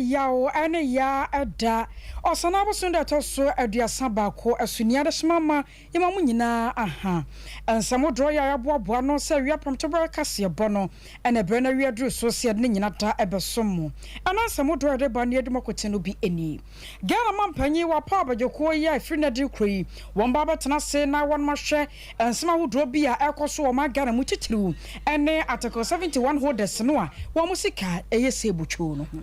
Yaw ne Yaa da. Ɔsana abosom da ɛtɔ so 31 so ni adehyema ma yɛma mo nyinaa aha. Nsɛm hodoɔ yi a yɛaboaboa ano sɛ awia prɛmtoberɛ kaseɛbɔ no na ɛberɛ no awia duru so sɛ yɛde ne nyina da bɛsom mo. Ɛna nsɛm hodoɔ a yɛde ba no yɛdi mo akoten no bi nie. Ghana mampanyin wɔapaw abadwokuo yi a ɛfiri nnɛ de rekɔ yi wɔn ba abɛtena ase na wɔnom ahwɛ nsɛm ahodoɔ bi a ɛrekɔ so wɔ ɔman Ghana mu titiriw ne Article 71 holders no a wɔn sika yɛ sɛ butwoo no ho.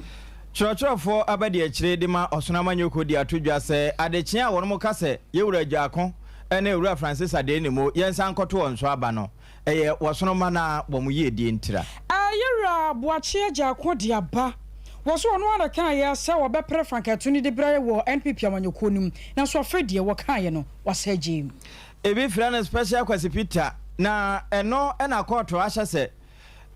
Kyerɛkyerɛfoɔ abadiakyire de ma Ɔsono Amanyɔkuo de ato dwa sɛ adekyee a wɔnom ka sɛ Yɛwura Agyarko ne Owura Francis Adeynimo yɛnsan nkɔto wɔn so aba no, ɛyɛ wɔsono mma no ara wɔn yiedie ntira. Yɛwura Boakye Agyarko de aba wɔ so ɔno ara na ɛkaeɛ sɛ ɔbɛpere frankaatu no de brɛ wɔ NPP amanyɔkuo no mu nanso afei deɛ wɔkaeɛ no wasan agyae mu. Ebi frɛ no Special Kwasi Peter na ɛno na kɔɔto ahyɛ sɛ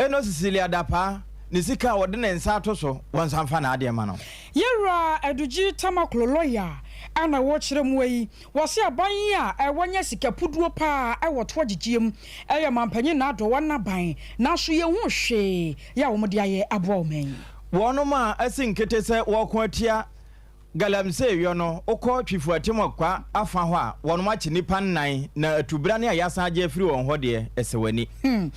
Eno Cecilia Dapaah ne sika a ɔde ne nsa ato so wɔnsan mfa n'adeɛ ma no. Yɛwura Adugyi Tamaklo lɔya a na wɔrekyerɛ mua yi, wɔse aban yi a wanya sika puduo paa wɔ toɔ gyegyeɛ mu yɛ manpanyin Nado n'aban nanso yɛnhuu hwee yɛ a wɔde ayɛ aboa ɔman yi. Wɔnom a asi nkete sɛ wɔreko atia Galamsey yɔ no, wokɔ Twifo Atimɔkwa afa hɔ a, wɔnom akye nnipa nnan na atubra ne a yɛasan agye afiri wɔn hɔ deɛ, ɛsɛ w'ani. Hmm.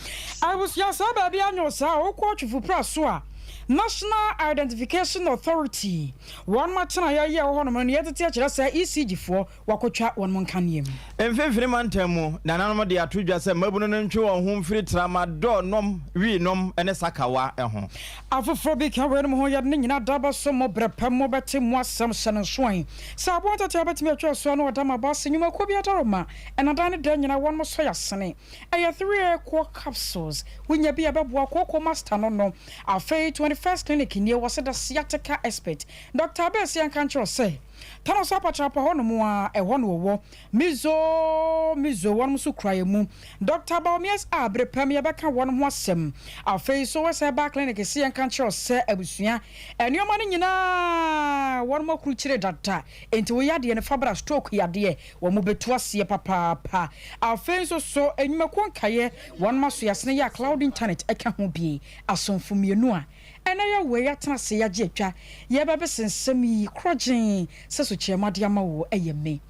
Abusua saa baabi anyo saa a, wokɔ Twifo Pra so a, National Identification Authority, wɔnom atenaeɛ yi a ɛwɔ hɔnom no, nea ɛtete akyerɛ sɛ ECG foɔ wɔakɔtwa wɔn nkaneɛ mu. Mfimfini mantam mu nananom de ato dwa sɛ mmabunu no ntwe wɔn ho mfiri tramadol nom, wii nom ne sakawa ho. Afoforɔ bi ka weinom ho, Yɛde ne nyinaa da bɛso mo berɛ pa mu, mobɛte mo asɛm hyɛ no nsoan. Sɛ aboa ntatea bɛtumi atwa asuo ano ɔda ma aba ase, nnwumakuo bi adaworoma, ɛna dan ne dan nyinaa wɔnom sɔ yɛ asene. Ɛyɛ 3A capsules, wonya bi a ɛbɛboa kooko master no no. Afei 21st clinic nie, wɔse the sciatica expert, Doctor Abɛɛsi anka nkyerɛ wo sɛ, Tano so apatrapa hɔ nom a ɛhɔ na wɔwɔ. Mizo Mizo wɔnom nso kura yɛn mu. Doctor Baumias a bere pɛm yɛbɛka wɔnom ho asɛm. Afei so wɔ sɛ ɛbaa clinic se yɛnka nkyerɛ wo sɛ abusua nnoɔma no nyinaa wɔnom akrukyire dada enti wo yadeɛ no fa bra stroke yadeɛ wɔn bɛtu aseɛ papaapa. Afei nso so nnwumakuo nkaeɛ wɔnom asoyasene yɛ a cloud internet ɛka ho bi. Asomfo mmienu a Ɛnnɛ yɛ wei yɛatena ase yɛagye atwa yɛbɛbese nsɛm yi korɔgyenn sɛ sokyerɛma de ama wo ɛyɛ me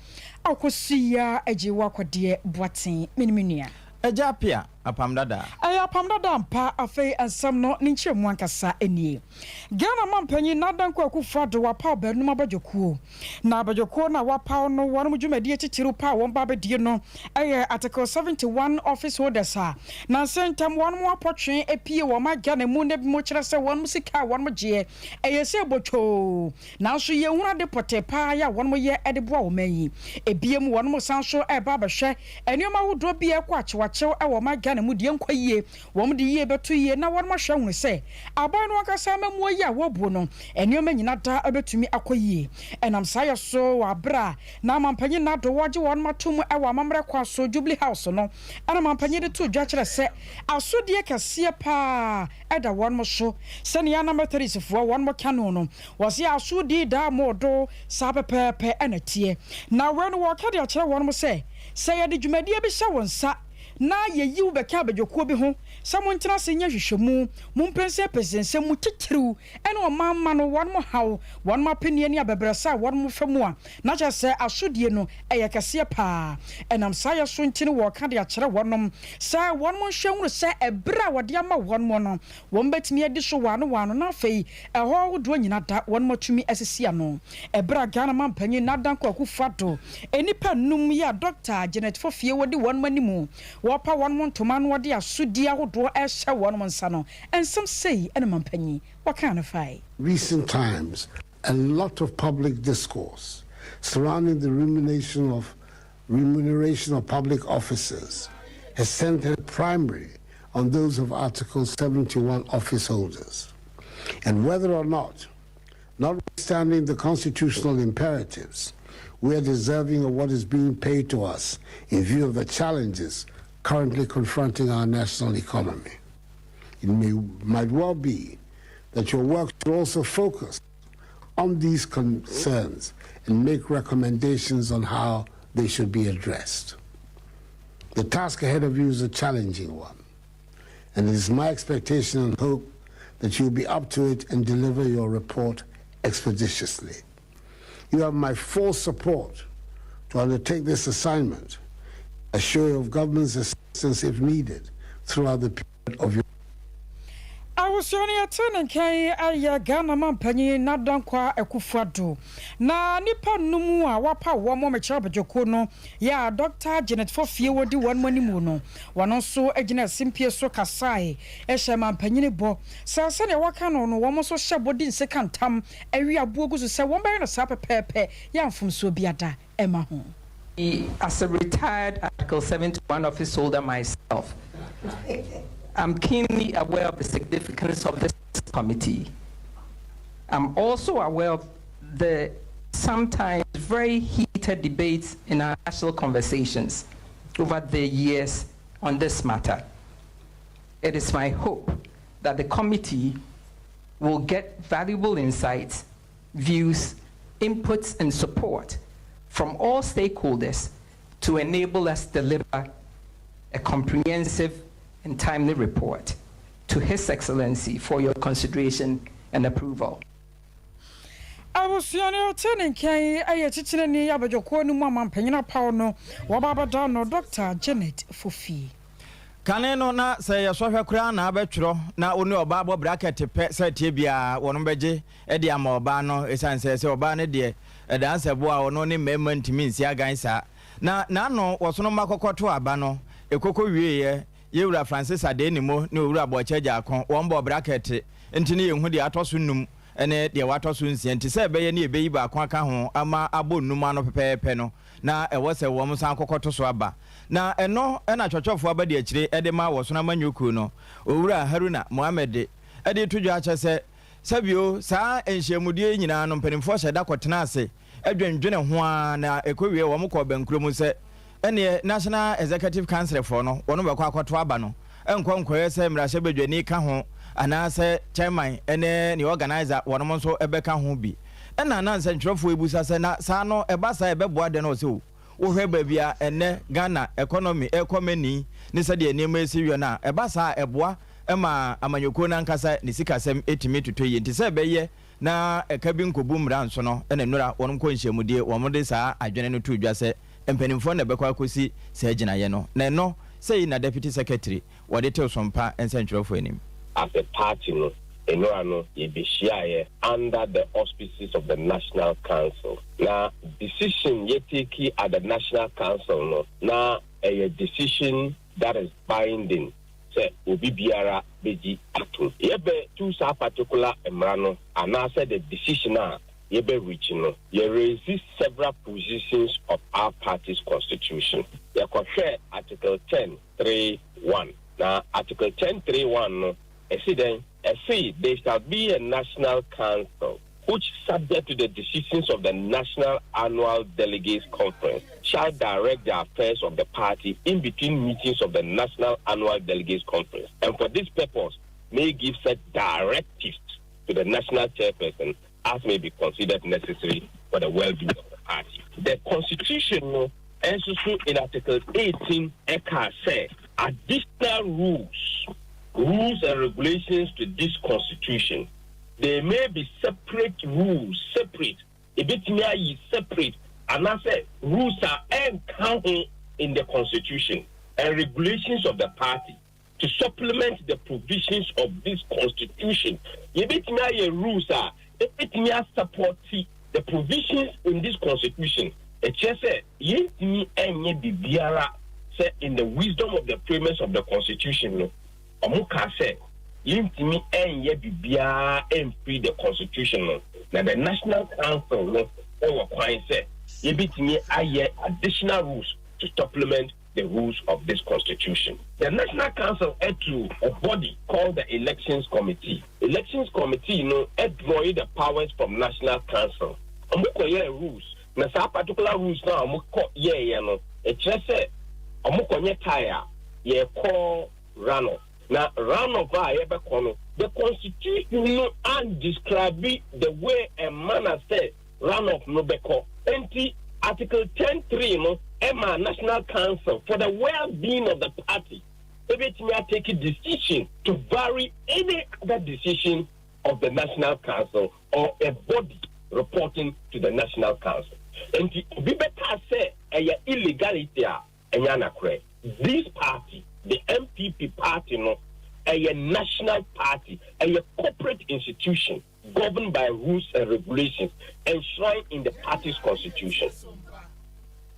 a ɔkɔsu yi ara agye wo akɔdeɛ Boateng me ne me nua. Agya Appiah, Apam Dada. Ɛyɛ apam dada ampa, afei nsɛm no ne nkyerɛmu ankasa nie. Ghana manpanyin Nana Dankwa Akufo-Addo wapaw baanum abadwakuo. Na abadwakuo no a wɔapaw no wɔnom dwumadie titiriw pa a wɔn ba abɛdie no yɛ Article 71 office holders a nansa ntam wɔnom apɔtwe apue wɔ ɔman Ghana mu na binom kyerɛ sɛ wɔnom sika a wɔnom gyeɛ ɛyɛ sɛ botwoo nanso yɛnhunu ade pɔtee paa yɛ a wɔnom yɛ de boa ɔman yi. Ebiem wɔnom san nso reba abɛhwɛ nneɛma ahodoɔ bi a ɛkɔ akyewakyew wɔ ɔman Ghana mu deɛ nkɔ yie Wɔn de yie bɛto yie na wɔn ahwɛ ahunu sɛ aban no ankasa amammuo yi a wɔrebuo no, nneɛma nyina daa bɛtumi akɔ yie. Ɛnam saa yɛ so wɔ aberɛ a na Mampanyin Nado wɔregye wɔn ato mu wɔ amammerɛ kwan so Jubilee House no, ɛna Mampanyin de too dwa kyerɛ sɛ asodie kɛseɛ pa ara da wɔn so. Sɛnea na Methodistfoɔ wɔn ka no no, wɔse asodie daa mo do, saa pɛpɛɛpɛ na ɛteɛ. Na wei no wɔreka de akyerɛ wɔn sɛ, sɛ yɛde dwumadie bi hyɛ wo nsa, na yeyi wo bɛka abadwakuo bi ho sɛ montena ase nyɛ nhwehwɛmu, mompɛnsɛmpɛnsɛ nsɛm mu titiriw ne ɔman mma no wɔn haw, wɔn apenneɛ ne abɛbrɛsɛ a wɔn fa mu a, na kyerɛ sɛ asodie no yɛ kɛseɛ paa. Ɛnam saa yɛ so nti no wɔreka de akyerɛ wɔnom sɛ wɔn nhwɛ nhunu sɛ ɛberɛ a wɔde ama wɔn no wɔn bɛtumi adi so waano waano na afei ɛhɔ ahodoɔ nyina da wɔnom atumi asisi ano. Ɛberɛ a Ghana manpanyin Nana Dankwa Akufo Addo nnipa nnum yi a Dɔkta Janet Fofie wɔdi wɔnom animu wɔrepa wɔnom ntoma na wɔde asodie ahodoɔ rehyɛ wɔnom nsa no, nsɛm sei na manpanyin wɔkaa no fae. Recent times, a lot of public discourse surrounding the rumination of remuneration of public officers has centered primarily on those of Article 71 office holders, and whether or not, notwithstanding the constitutional imperatives, we are deserving of what is being paid to us in view of the challenges currently confronting our national economy. It may, might well be that your work should also focus on these concerns and make recommendations on how they should be addressed. The task ahead of you is a challenging one, and it is my expectation and hope that you'll be up to it and deliver your report expeditiously. You have my full support to undertake this assignment. Assure you of government's assistance if needed throughout the period of your Abusua no yɛtee ne nka yi ayɛ Ghana manpanyin Nana Dankwa Akufo-Addo na nnipa nnum a wɔapaw wɔn wɔ Mekyerɛ Abadwokuo no yɛ a Dɔkta Janet Fofie wɔ di wɔn anim no, wɔn nso gyina simpie so kasae hyɛɛ manpanyin bɔ sɛ sɛnea wɔka no no wɔn nso hyɛ bɔ di nse ka ntam awi aboɔ gu so sɛ wɔn bɛyɛ no saa pɛpɛɛpɛ yɛ a mfomsoɔ biada mma ho. As a retired Article 71 office holder myself, I'm keenly aware of the significance of this committee. I'm also aware of the sometimes very heated debates in our national conversations over the years on this matter. It is my hope that the committee will get valuable insights, views, inputs, and support from all stakeholders to enable us deliver a comprehensive and timely report to His Excellency for your consideration and approval. Abusua no ɔte ne nkyɛn yɛ kyekyereni abadwakuo no mu amampanyin apaw no wɔba abɛda no Dɔkta Janet Fofie. Kane no na sɛ yɛ sɔhwɛ koraa na abɛtwerɛ na wo ne ɔbaa bɔ brakɛte pɛ sɛ ɛteɛ biara wɔnom bɛgye de ama ɔbaa no ɛsiane sɛ sɛ ɔbaa no deɛ ɛdansɛ boa ɔno ne mmarima ntumi nsi agan saa. Na n'ano wɔsono mma kɔkɔ to aba no ɛkɔkɔ wieɛ Yɛwura Francis Adenimo ne Owura Boakye Agyarko wɔn bɔɔ brakɛte nti ne yɛnhu deɛ atɔ so num ne deɛ watɔ so nsia nti sɛ ɛbɛyɛ ne yɛbɛyi baako aka ho ama abɔ nnum ano pɛpɛɛpɛ no na ɛwɔ sɛ wɔn san kɔkɔto so aba. Na ɛno na Twɔtwɔfoɔ Abadiakyire de ma Wɔsono Amanyɔkuo no Owura Haruna Mohammed de reto dwa akyɛ sɛ sɛbio saa nhyiamudie yi nyinaa no mpanimfoɔ hyɛ da kɔtena ase dwendwene ho ara na ɛkɔwie wɔn kɔɔ bɛnkuro mu sɛ ɛneɛ National Executive Council foɔ no wɔn bɛkɔ akɔto aba no nkɔ nkɔyɛ sɛ mmarahyɛbadwani ka ho anaasɛ chairman ne ne organiser wɔnom nso bɛka ho bi. Ɛna na nsɛntwerɛfoɔ ɛbusa sɛ na saa no ɛba saa ɛbɛboa dɛn na ɔsɛ o wohwɛ baabi a ɛnnɛ Ghana economy ɛrekɔ mani ne sɛdeɛ nneɛma ɛsi wɔ no a ɛba saa a ɛboa ma amanyɔkuo no ankasa ne sikasɛm ɛtumi totɔ yie nti sɛ ɛbɛyɛ na ɛka bi nkɔbu mmara nso no na nnora wɔnom kɔ nhyiamudie wɔn de saa adwene no too dwa sɛ mpanimfoɔ na ɛbɛkɔ akɔsi saa gyinaeɛ no na ɛno sei na Deputy Secretary wɔde too Sompa nsɛntwerɛfoɔ anim. As a party no, nnora no yɛbɛhyiaeɛ under the auspices of the National Council. Na decision yɛ take at the National Council no, na ɛyɛ decision that is binding sɛ obi biara bɛgyi atom. Yɛbɛ tu saa particular mmara no anaasɛ the decision a yɛbɛ reach no, yɛ raise several positions of our party's constitution. Yɛkɔhwɛɛ Article ten 3 1. Na Article 10 3 1 no, ɛse dɛn? Ɛse, There shall be a National Council which, subject to the decisions of the National Annual Delegates Conference, shall direct the affairs of the party in between meetings of the National Annual Delegates Conference, and for this purpose may give such directives to the national chairperson as may be considered necessary for the well-being of the party. The constitution no nso so in Article 18 ɛka sɛ additional rules, rules and regulations to this constitution, there may be separate rules, separate, ebetumi ayi separate anaasɛ rules a ɛnka ho in the constitution and regulations of the party to supplement the provisions of this constitution. Yɛbɛtumi ayɛ rules a ebetumi asupporti the provisions in this constitution. Ɛkyerɛ sɛ yɛntumi ɛnyɛ biribiara sɛ in the wisdom of the framers of the constitution no, ɔmo kaa sɛ yɛntumi ɛnyɛ biribiara ɛmfiri the constitution no, na the National Council no ɛwɔ kwan sɛ yɛbɛtumi ayɛ additional rules to supplement the rules of this constitution. The National Council to a body called the Elections Committee. Elections Committee no ɛdraw the powers from National Council. Ɔmo kɔ yɛ rules na saa particular rules na ɔmo kɔ yɛɛyɛ no, ɛkyerɛ sɛ ɔmo kɔ nyɛ tie a yɛkɔ runoff, na runoff a yɛbɛkɔ no, the constitution no an describe the way and manner sɛ runoff no bɛkɔ. Nti Article 10(3) no ɛma National Council, for the well-being of the party, ebetumi atake decision to vary any other decision of the National Council or a body. reporting to the National Council. Nti obi bɛka sɛ ɛyɛ illegality a, ɛnyɛ anakorɛ. This party, the NPP party no, ɛyɛ national party, ɛyɛ corporate institution governed by rules and regulations enshrined in the party's constitution.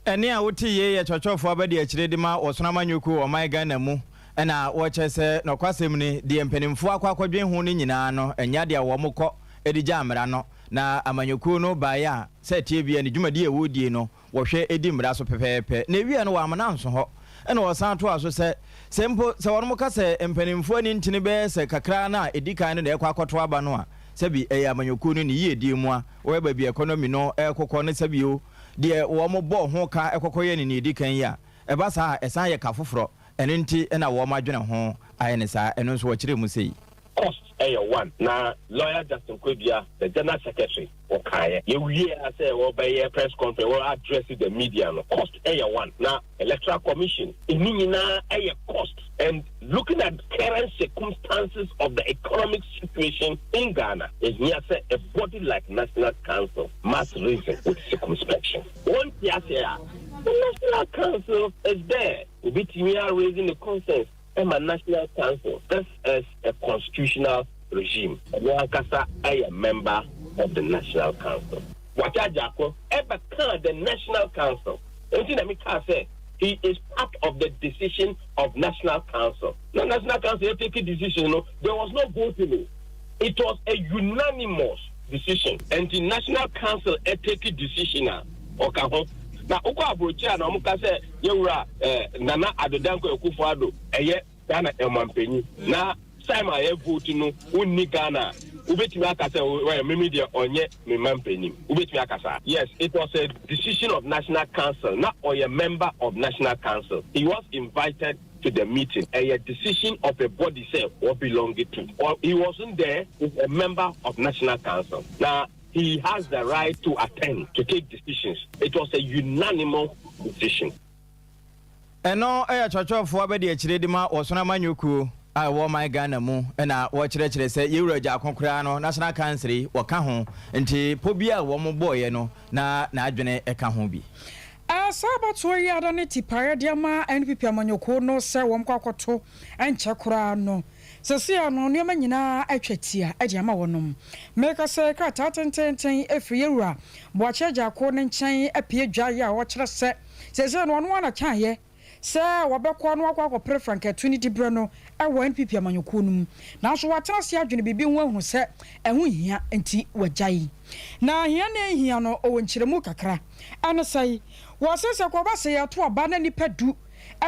Ɛne a wote yie yɛ kyerɛkyerɛfoɔ abɛde akyire de ma Ɔsono Amanyɔkuo wɔ ɔman Ghana mu, ɛna wɔkyerɛ sɛ nɔkwasɛm ni, deɛ mpanimfoɔ akɔ akɔdwen ho no nyinaa no, ɛnyɛ adeɛ a wɔn kɔ de gya mmara no, na amanyɔkuo no baeɛ a, sɛ ɛteɛ biara ne dwumadie a wɔredie no, wɔhwɛ di mmara so pɛpɛɛpɛ. Na ɛwieɛ no, wɔamena anso hɔ. Ɛna wɔsan toaa so sɛ, sɛ mpo sɛ wɔnom ka sɛ mpanimfoɔ ani ntene bɛyɛ sɛ kakra no a ɛdi kan no na ɛrekɔ akɔto aba no a, sɛbi ɛyɛ amanyɔkuo no ne yiedie mu a wɔyɛ baabi a economy no rekokɔ ne sɛbi o deɛ wɔn bɔɔ ho ka kɔkɔyɛ no nea ɛdi kan yi a, ɛba saa a ɛsan yɛ ka foforɔ. Ɛno nti na wɔn adwene ho ayɛ no saa. Ɛno nso wɔkyerɛɛ mu sei. Cost yɛ one na Lawyer Justin Kodua the General Secretary ɔkaeɛ. Yɛwie a sɛ wɔbɛyɛ press conference wɔ address the media no, cost yɛ one na Electoral Commission ne nyinaa yɛ cost and looking at current circumstances of the economic situation in Ghana, ɛhia sɛ a body like National Council must reason with circumspection. Wɔnte aseɛ a, the National Council is there. Obɛtumi a raising the concerns ɛma National Council. This is a constitutional regime. Ɔno ankasa ɛyɛ member of the National Council. Boakye Agyarko ɛbɛkaa the National Council. Nti na mekaa sɛ he is part of the decision of National Council. Na National Council yɛ take decision no, there was no voting o. It was a unanimous decision. Nti National Council ɛ take decision a, ɔka ho. Na wokɔ aburokyire a na wɔn ka sɛ yɛwura Nana Addo Dankwa Akufo-Addo ɛyɛ Ghana ɔmanpanyin. Na time a yɛ vote no, wonni Ghana a, wobɛtumi aka sɛ wɔyɛ mimi deɛ ɔnyɛ me mampanyin? Wobɛtumi aka saa? Yes, it was a decision of National Council. Na ɔyɛ member of National Council. He was invited to the meeting. Ɛyɛ decision of a body sɛ wɔ belong to. Or he wasn't there, is a member of National Council. Na he has the right to attend, to take decisions. It was a unanimous decision. Ɛno yɛ kyerɛkyerɛfoɔ abadiakyire de ma Ɔsono Amanyɔkuo a ɛwɔ ɔman Ghana mu na wɔkyerɛkyerɛ sɛ Yɛwura Agyarko koraa no National Council yi wɔka ho nti pɔ bi a wɔn bɔeɛ no na n'adwene ka ho bi. Saa abatoɔ yi ada ne tipaeɛ de ama NPP amanyɔkuo no sɛ wɔn kɔ akɔto nkyɛ koraa no. Seesei ano nneɛma nyinaa atwa tia de ama wɔnom. Meka sɛ krataa tenteenten firi Yɛwura Boakye Agyarko ne nkyɛn apue dwaeɛ a ɔkyerɛ sɛ seesei no ɔno ara na kaeɛ sɛ wɔbɛkɔ na wakɔ akɔpere frankatu ne diberɛ no wɔ NPP amanyɔkuo no mu. Nanso watena ase adwene biribi ho ahunu sɛ ɛho nhia nti wagyae. Na hia na ɛnhia no ɔwɔ nkyerɛmu kakra. Ɛne sɛe, wɔse sɛ kɔba sɛ yɛto aba na nnipa 10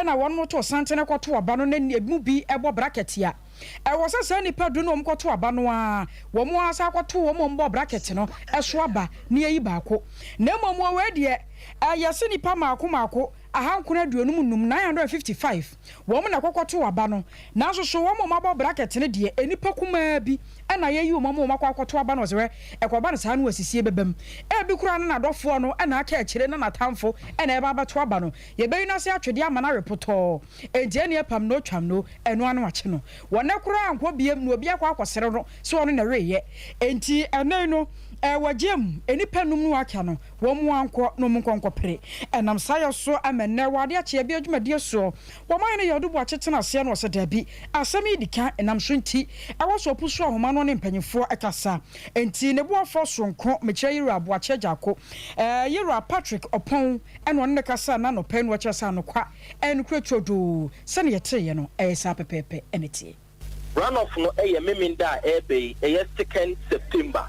na wɔnom to santene kɔto aba no na emu bi bɔ brakɛte a, ɛwɔ sɛ saa nnipa 10 no a wɔkɔto aba no ara, wɔn ara san kɔto wɔn a wɔbɔɔ brakɛte no so aba na yɛayi baako. Na mmom wɔ wei deɛ, ɛyɛ sɛ nnipa mmaako mmaako 955, 955, wɔn na ɛkɔkɔtoo aba no. Nanso so wɔn a wɔabɔ brakɛte no deɛ, nnipa kumaa bi na yɛayi wɔn ama wɔakɔ akɔto aba no? Ɔsɛ hwɛ, ɛkɔba no saa no asisie bɛba mu. Ebi koraa na n'adɔfoɔ no na aka akyire na n'atamfo na ɛreba abɛto aba no. Yɛbɛyi no ase atwedeɛ ama no awe potɔɔ. Enti ɛnneɛ pam no twam no, ɛno ano akye no. Wɔ nnɛ koraa ankɔ biam na obi akɔ akɔsere no sɛ ɔno na ɛweeɛ. Enti ɛnnɛ yi no, wɔagye amu, nnipa num no aka no, wɔn ankɔ na wɔn nkɔ nkɔpere. Ɛnam saa yɛ so ama nnɛ wɔ adeɛ akye abia dwumadie soɔ, wɔn ahene Yaw Duboakye tena aseɛ na ɔsɛ daabi, asɛm yi di kan, ɛnam so nti ɛwɔ sɛ ɔpusu ahoma no ne mpanyinfoɔ kasa. Enti ne boafoɔ soronko, mekyerɛ Yewura Boakye Agyarko, Yewura Patrick Ɔpɔn, ɛna ɔne no kasaa na anɔpa yi na ɔkyerɛ sɛ anokwa, ɛyɛ nokorɛ turodoo, sɛdeɛ yɛteeɛ no, ɛyɛ saa pɛpɛɛpɛ na ɛteɛ. Runoff no yɛ Memenda a ɛreba yi, ɛyɛ second September.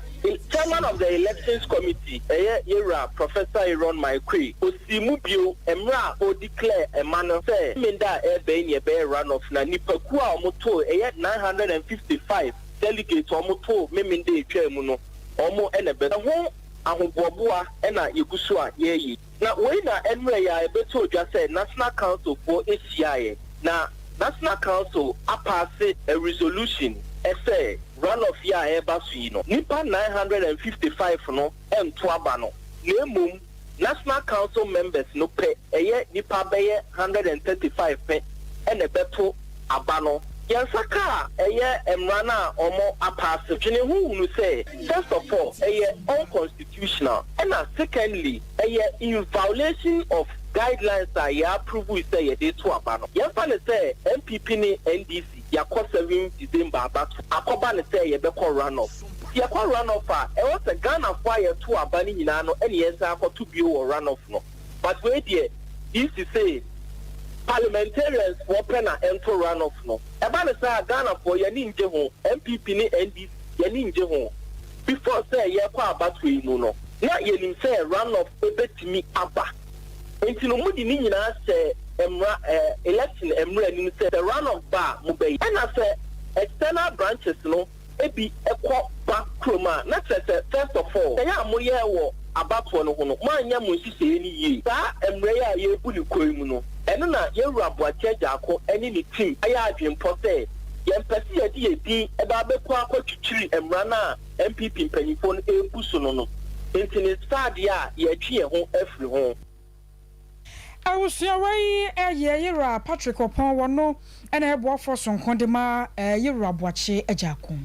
Chairman of the Elections Committee, ɛyɛ Yewura Professor Aaron Mike osii mu bio mmerɛ a ɔredeclare ɛma no sɛ Memenda a ɛreba yi na ɛbɛyɛ runoff na nnipakuo a wɔtoo ɛyɛ 955 delegates a wɔtoo Memenda a ɛtwaa mu no wɔn na ɛbɛ. Ɛho ahoboaboa na yɛgu so a yɛreyɛ. Na wei na ɛnmerɛ yi a ɛbɛtoo dwa sɛ National Council foɔ hyiaeɛ na National Council apass a resolution sɛ runoff yi a ɛreba so yi no, nnipa 955 no nto aba no, na mmom National Council members no pɛ, ɛyɛ nnipa bɛyɛ 135 pɛ na ɛbɛto aba no. Yɛn nsa kaa ɛyɛ mmara no a wɔn apaase. Dwene ho hunu sɛ, first of all, ɛyɛ unconstitutional, ɛna secondly, ɛyɛ in violation of guidelines a yɛ approve sɛ yɛde to aba no. Yɛmfa no sɛ NPP ne NDC yɛakɔ 7 December abato, akɔba no sɛ yɛbɛkɔ run off. Yɛkɔ run off a, ɛwɔ sɛ Ghanafoɔ a yɛto aba no nyinaa no ɛne yɛsan akɔto bio wɔ run off no. But wei deɛ, EC sɛ parliamentarians foɔ pɛ na ɛnto run off no. Ɛba ne saa, Ghanafoɔ yɛni ngye ho, NPP ne NDC yɛni ngye ho. Before sɛ yɛkɔ abatoɔ yi mu no, na yɛnim sɛ run off ebɛtumi aba, nti no mo de ne nyinaa hyɛ mmra election mmra anim sɛ run off ba a, mo bɛyi. Ɛna sɛ external branches no ebi ɛkɔ ba kurom a, na kyerɛ sɛ first of all, ɛyɛ a moyɛ wɔ abatoɔ no ho no, moanyɛ mo nhyehyɛeɛ no yie. Saa mmerɛ yi a yɛrebu ne kɔn mu no, ɛno na yɛwura Boakye Agyarko ne ne team ayɛ adwempɔ sɛ yɛmpɛ sɛ yɛde yɛ din ɛba abɛkɔ akɔtwitwiri mmara no a NPP mpanyinfoɔ no ɛrebu so no, nti ne saadeɛ a yɛtwe yɛn ho afiri ho. Abusuawa yi ɛyɛ yɛwura Patrick Ɔpɔn, wɔ no ɛna ɛboafoɔ sonko de ma yɛwura Boakye Agyarko.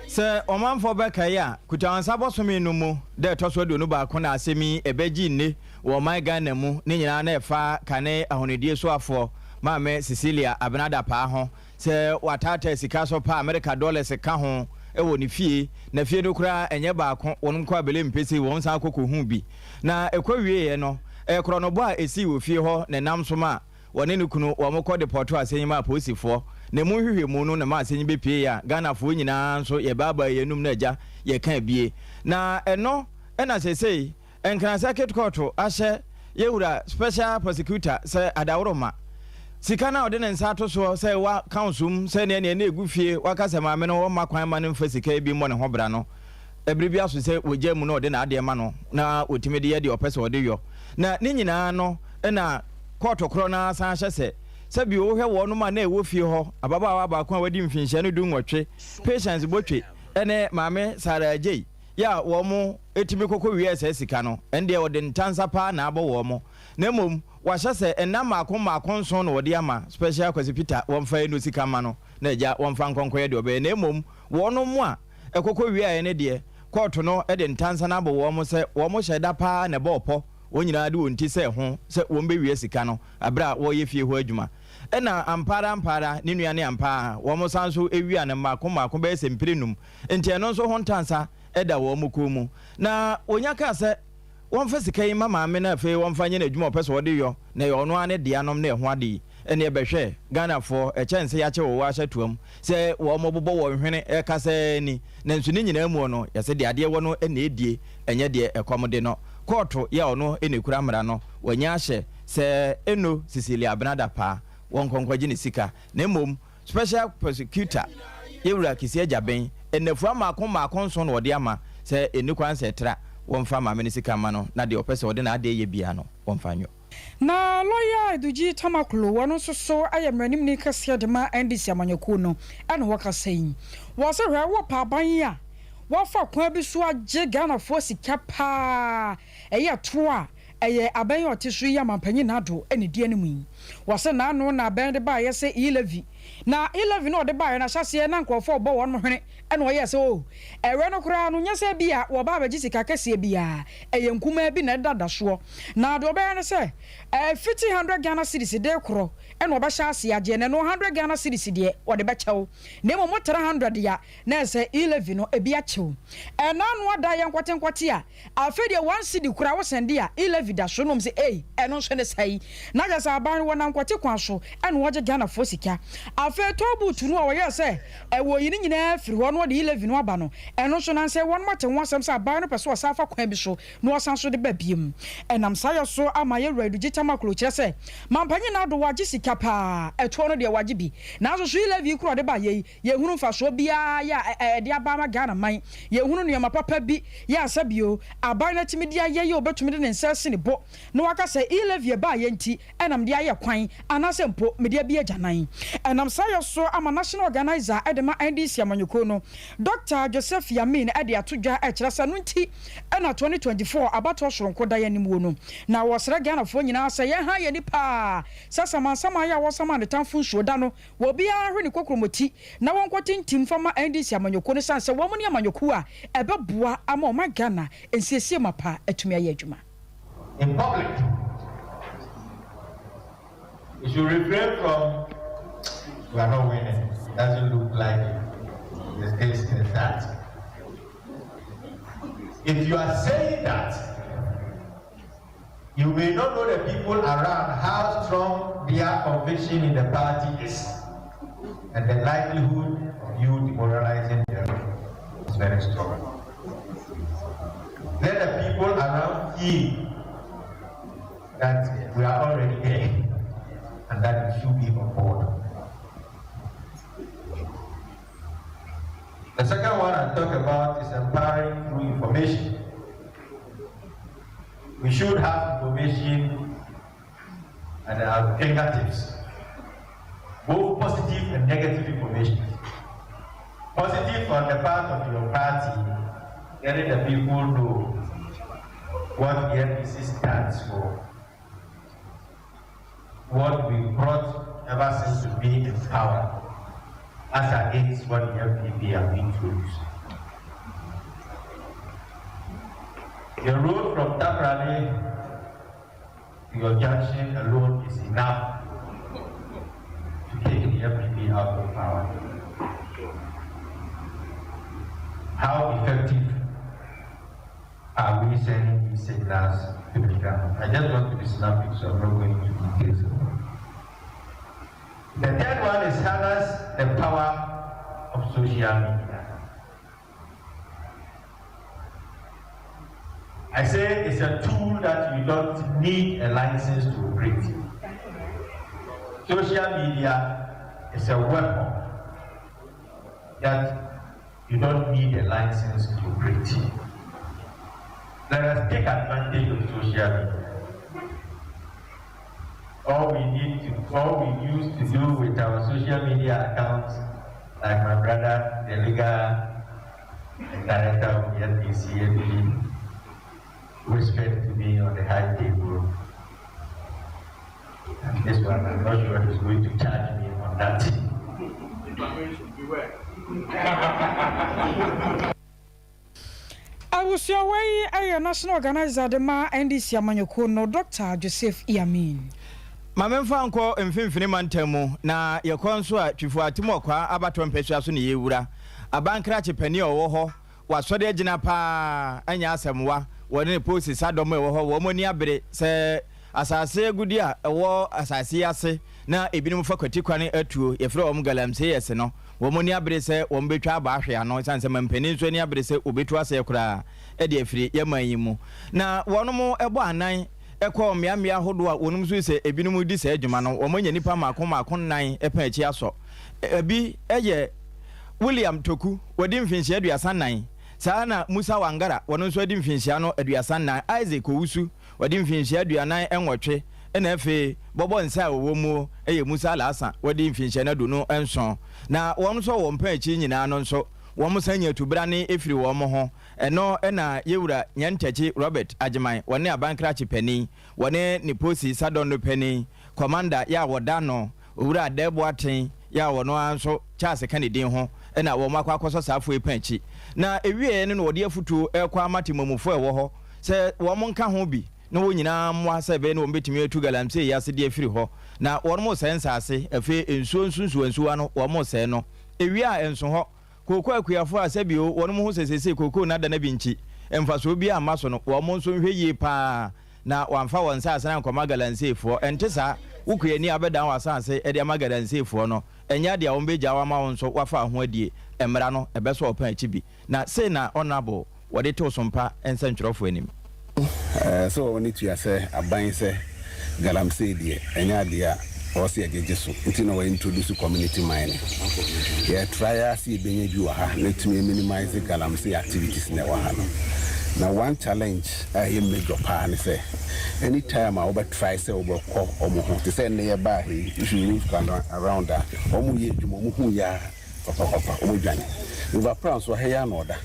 Sɛ ɔmanfoɔ bɛkae a, Kutawansa bɔsome no mu dɛ ɛtɔ so 21 na asɛm yi ɛbɛgye nne wɔ ɔman Ghana mu. Ne nyinaa na ɛfa kane ahonidie soafoɔ Maame Cecilia Abena Dapaah ho sɛ wataataa sika so pa America dollars ka ho ɛwɔ ne fie, na fie no koraa ɛnyɛ baako. Wɔn nkɔ abɛlɛ mpɛsi wɔn san akɔ kɔhu bi na ɛkɔ wieɛ no, ɛyɛ korɔnobɔ a ɛsii wɔ fie hɔ na ɛnam so ma wɔne ne kunu wɔn kɔ depɔto asɛnyi ma apolisifoɔ, na emu nhwehwɛmu no na ma asɛnyi bɛpie a Ghanafoɔ nyinaa nso yɛbaabaa yɛnum no agya yɛka bie. Na ɛno ɛna seesei Nkran Circuit Court ahyɛ yɛwura special prosecutor sɛ adaworoma sika no a ɔde ne nsa ato soɔ sɛ wa council mu sɛ neɛ ne ɛgu fie, waka sɛ maame no wɔmma kwan ma no mfa sika bi mmɔ ne ho bra no, ɛberɛ bi aso sɛ wɔgya mu na ɔde n'adeɛ ma no na wɔtumi de yɛ deɛ ɔpɛ sɛ ɔde yɔ. Na ne nyinaa no na kɔɔto korɔ no asan ahyɛ sɛ sɛbi wohwɛ wɔnom a na ɛwɔ fie hɔ, ababaawa baako a wadi mfinhyia no 18, Patience Botwe, ne Maame Sarah Agyei yɛ a wɔn ɛtumi kɔkɔ wie saa sika no, ɛn deɛ ɔde ntansa paa na abɔ wɔn. Na mmom wahyɛ sɛ ɛnam mmaako mmaako 7 na wɔde ama Special Kwasi Peter wɔmfa ɛno sika ma no na agya wɔmfa nkɔnkɔyɛ deɛ ɔbɛyɛ. Na mmom wɔnom mu a ɛkɔkɔ wieɛ ne deɛ, kɔɔto no de ntansa no abɔ wɔn sɛ wɔn hyɛ da paa na ɛbɔ ɔpɔ wɔn nyinaa de wɔn ti sɛ ho sɛ wɔn bɛwie sika no abere a wɔreyɛ fie hɔ adwuma. Ɛna ampaara ampaara ne nua ne ampa a wɔn san so ewia no mmaako mmaako bɛyɛ sɛ mpire num, nti ɛno nso ho ntansa ɛda wɔn kɔn mu. Na wɔnya kaa sɛ wɔmfa sika yi ma maame no, afei wɔmfa nyɛ n'adwuma ɔpɛ sɛ ɔde yɔ, na ɛyɛ ɔno ara ne deanom na ɛho ade yi. Ɛne ɛbɛhwɛ Ghanafoɔ ɛkyɛn sɛ yɛakyɛ wɔ wɔ ahyɛ toam sɛ wɔn bobɔ wɔn hwene ɛka sɛ ni. Nanso ne nyinaa mu no, yɛsɛ deɛ adeɛ wɔ no ɛna edie, ɛnyɛ deɛ ɛkɔm de no. Kɔɔto yɛ ɔno ɛna ekura mmara no, wɔnyɛ ahyɛ sɛ ɛno Cecilia Abena Dapaah wɔn nkɔnkɔgye ne sika. Na mmom special prosecutor yɛwura Kissi Agyebeng, nnafua mmaako mmaako 7 na wɔde ama sɛ ɛni kwan sɛ ɛtra wɔmfa maame no sika ma no, na deɛ ɔpɛ sɛ ɔde n'adeɛ yɛ bia no wɔmfa nyɔ. Na lɔya Edudzi Tamakloe, wɔno nso so ayɛ mmaranimni kɛseɛ de ma NDC amanyɔkuo no, ɛna wɔkasa yi wɔ sɛ hwɛ wɔ paaban yi a wɔafa kwan bi so agye Ghanafoɔ sika paa, ɛyɛ toɔ a ɛyɛ abɛn a ɔte so yi, amampanyin Nado ɛna di anim yi. Wɔsɛ n'ano na abɛn de baayɛ sɛ e-levy, na e-levy no ɔde baayɛ no, ahyɛseɛ na nkurɔfoɔ ɔbɔ wɔn hwene, ɛna ɔyɛ sɛ o ɛwɛ no koraa no nyɛ sɛ bi a wɔba abɛgye sika kɛseɛ biara, ɛyɛ nkumaa bi na ɛdada soɔ. Na deɛ ɔbɛyɛ no sɛ ɛfiti 100 Ghana cedis de korɔ ɛna ɔbɛhyɛ ase agyeɛ, na ɛno 100 Ghana cedis deɛ wɔde bɛkyɛw, na mmom mo 300 ya na ɛsɛ e-levy no ebi akyɛw. Ɛna ano ada yɛ nkɔte a afei deɛ 1 cedi kora wosɛn de a, e-levy da so nom sɛ ei, ɛno nso ne sɛe. Na kyerɛ sɛ aban no wɔnam nkɔte kwan so ɛna wɔgye Ghanafoɔ sika. Afei toll booth no a wɔyɛɛ sɛ ɛwɔ yi no nyinaa firi hɔ na wɔde e-levy no aba no, ɛno nso nansɛ wɔn mate ho asɛm sɛ aban no pɛ sɛ ɔsan fa kwan bi so na ɔsan so de ba biem. Ɛnam saa yɛ so ama yɛwura Edudzi Tamakloe kyerɛ sɛ mampanyin na ado wagye sika paa, ɛtoɔ no deɛ wagye bi, nanso so e-levy koro ɔde ba yɛ yi, yɛhunu mfasoɔ biara yɛ a ɛde aba ama Ghana man? Yɛhunu nneɛma papa bi yɛ asa bio aban no atumi de ayɛ yɛ obɛtumi de ne nsa asi ne bo na waka sɛ e-levy ɛbaa yɛ nti ɛnam de ayɛ kwan anaasɛ mpo mede abi agyanan ɛnam. Ɛnam saa yɛ so ama National Organiser de ma NDC amanyɔkuo no, Dɔkta Joseph Yamin de ato dwa rekyerɛ sɛ ɛno nti na 2024 abatoɔ soronko da yɛn anim wɔ no. Na wɔsrɛ Ghanafoɔ nyinaa sɛ yɛnha yɛn ani paa sɛ samansaman yɛ a wɔsama ne tamfo nsuo da no wɔ obiara nhwɛ ne kokromoti na wɔnkɔ tintim mfa mma NDC amanyɔkuo no sane sɛ wɔn ne amanyɔkuo a ɛbɛboa ama ɔman Ghana nsiesie mapa atumi ayɛ adwuma. In public. You should refrain from we are not winning. It doesn't look like it. It's this, it's that. If you are saying that, you may not know the people around how strong their conviction in the party is. And the likelihood of you demoralizing them is very strong. Let the people around feel that we are already there and that we should be on board. The second one I talk about is empowering through information. We should have information at our fingertips, both positive and negative information. Positive on the part of your party, letting the people know what the NDC stands for, what we brought ever since to be in power, as against what the NPP have introduced. The road from Takoradi to your junction alone is enough to take the NPP out of power. How effective are we sending these signals to the ground? I just want to be snappy, so I'm not going into details. The third one is harness the power of social media. I say it's a tool that you don't need a license to operate. Social media is a weapon that you don't need a license to operate. Let us take advantage of social media. All we need to, all we used to do with our social media accounts, like my brother, the legal director of the NDC, whispered to me on the high table. And this one, I'm not sure he's going to charge me on that. Abusua wei yɛ National Organiser de ma NDC amanyɔkuo no, Dɔkta Joseph Yamin. Ma memfa nkɔ Mfimfini Mantam mu, na yɛkɔ nso a, Twifo Atim-Ɔkwaa abatoɔ mpasua so na yɛrewura. Aban krakye panin a ɔwɔ hɔ, wasɔre agyina pa ara, ɛnyɛ asɛm wa, wɔne ne polisi sadɔm a ɛwɔ hɔ, wɔn ani abere sɛ asase agudeɛ a ɛwɔ asase yi ase na ebinom fa kwati kwan atuo, yɛfrɛ wɔn galamseyers no, Wɔn ani abere sɛ wɔbɛtwa aba ahwe ano ɛsiane sɛ mampanin nso ani abere sɛ wɔbɛtu aseɛ koraa de afiri yɛn man yi mu. Na wɔn bɔ anan kɔ mmeammea ahodoɔ a wɔnom nso sɛ ebinom redi saa adwuma no, wɔanya nnipa mmaako mmaako nnan pɛn akyi asɔ. Ɛbi yɛ William Toku, wadi mfinhyia 34, saa ara na Musa Wangara, ɔno nso adi mfinhyia no 34, Isaac Owusu, Wadi mfinhyia 48 ɛna afei bɔbɔ nsa a ɔwɔ muo yɛ Musa Alhassan wadi mfinhyia no 27. Na wɔn nso a wɔn pɛn akyi nyinaa no nso wɔn san nya atubrane firi wɔn ho. Ɛno na Yewura Nyantakyi Robert Agyeman wɔne Aban Krakye panin, wɔne ne Posi Sadɔndo panin, Commander, yɛ a wɔda ano, Owura Adair Boateng yɛ a ɔno ara nso Charles ka ne din ho na wɔn akɔ akɔsɔ saa afoe pɛn akyi. Na ɛwieɛ no na wɔde afutuo rekɔ ama temammufoɔ a ɛwɔ hɔ sɛ wɔn nka ho bi na wɔn nyinaa mmoa sɛ ɛbɛyɛ na wɔn bɛtumi atu galamsey yi ase de afiri hɔ. Na wɔn resɛe nsaase, afei nsuo nso nsuwansuwa no wɔn resɛe no. Ɛwie a ɛnso hɔ. Kooko akuafoɔ a sɛbio wɔn hu sɛ seesei kooko no ada no abi nkyi, mfasoɔ biara mma so no, wɔn nso nhwɛ yie pa ara na wɔamfa wɔn nsaase no ankɔma galamseyfoɔ. Ɛnte saa? Wo kuani a wobɛdan w'asaase de ama galamseyfoɔ no, ɛnyɛ adeɛ a wɔbɛgyaa wo ama wo nso woafa wo ho adie. Mmara no, ɛbɛsɔ ɔpɛn akyi bi. Na sei na Honourable wɔde too Sompa nsɛntwerɛfoɔ anim. Sɛ wɔn ani tua sɛ aban sɛ galamsey deɛ ɛnyɛ adeɛ a ɔwɔ sɛ yɛgyegye so nti na wɔ introduce community mining. Yɛ try ara sɛ yɛbɛnya bi wɔ ha na atumi a minimize galamsey activities na ɛwɔ ha no. Na one challenge a ɛyɛ major paa ne sɛ anytime a wobɛ try sɛ wobɛkɔ wɔn ho te sɛ nnɛ yɛbaa ha yi, if you look around a, wɔn yɛ adwuma, wɔn hu yɛ a papapapa wɔn dwane. River Pra nso ha yi ara na ɔda.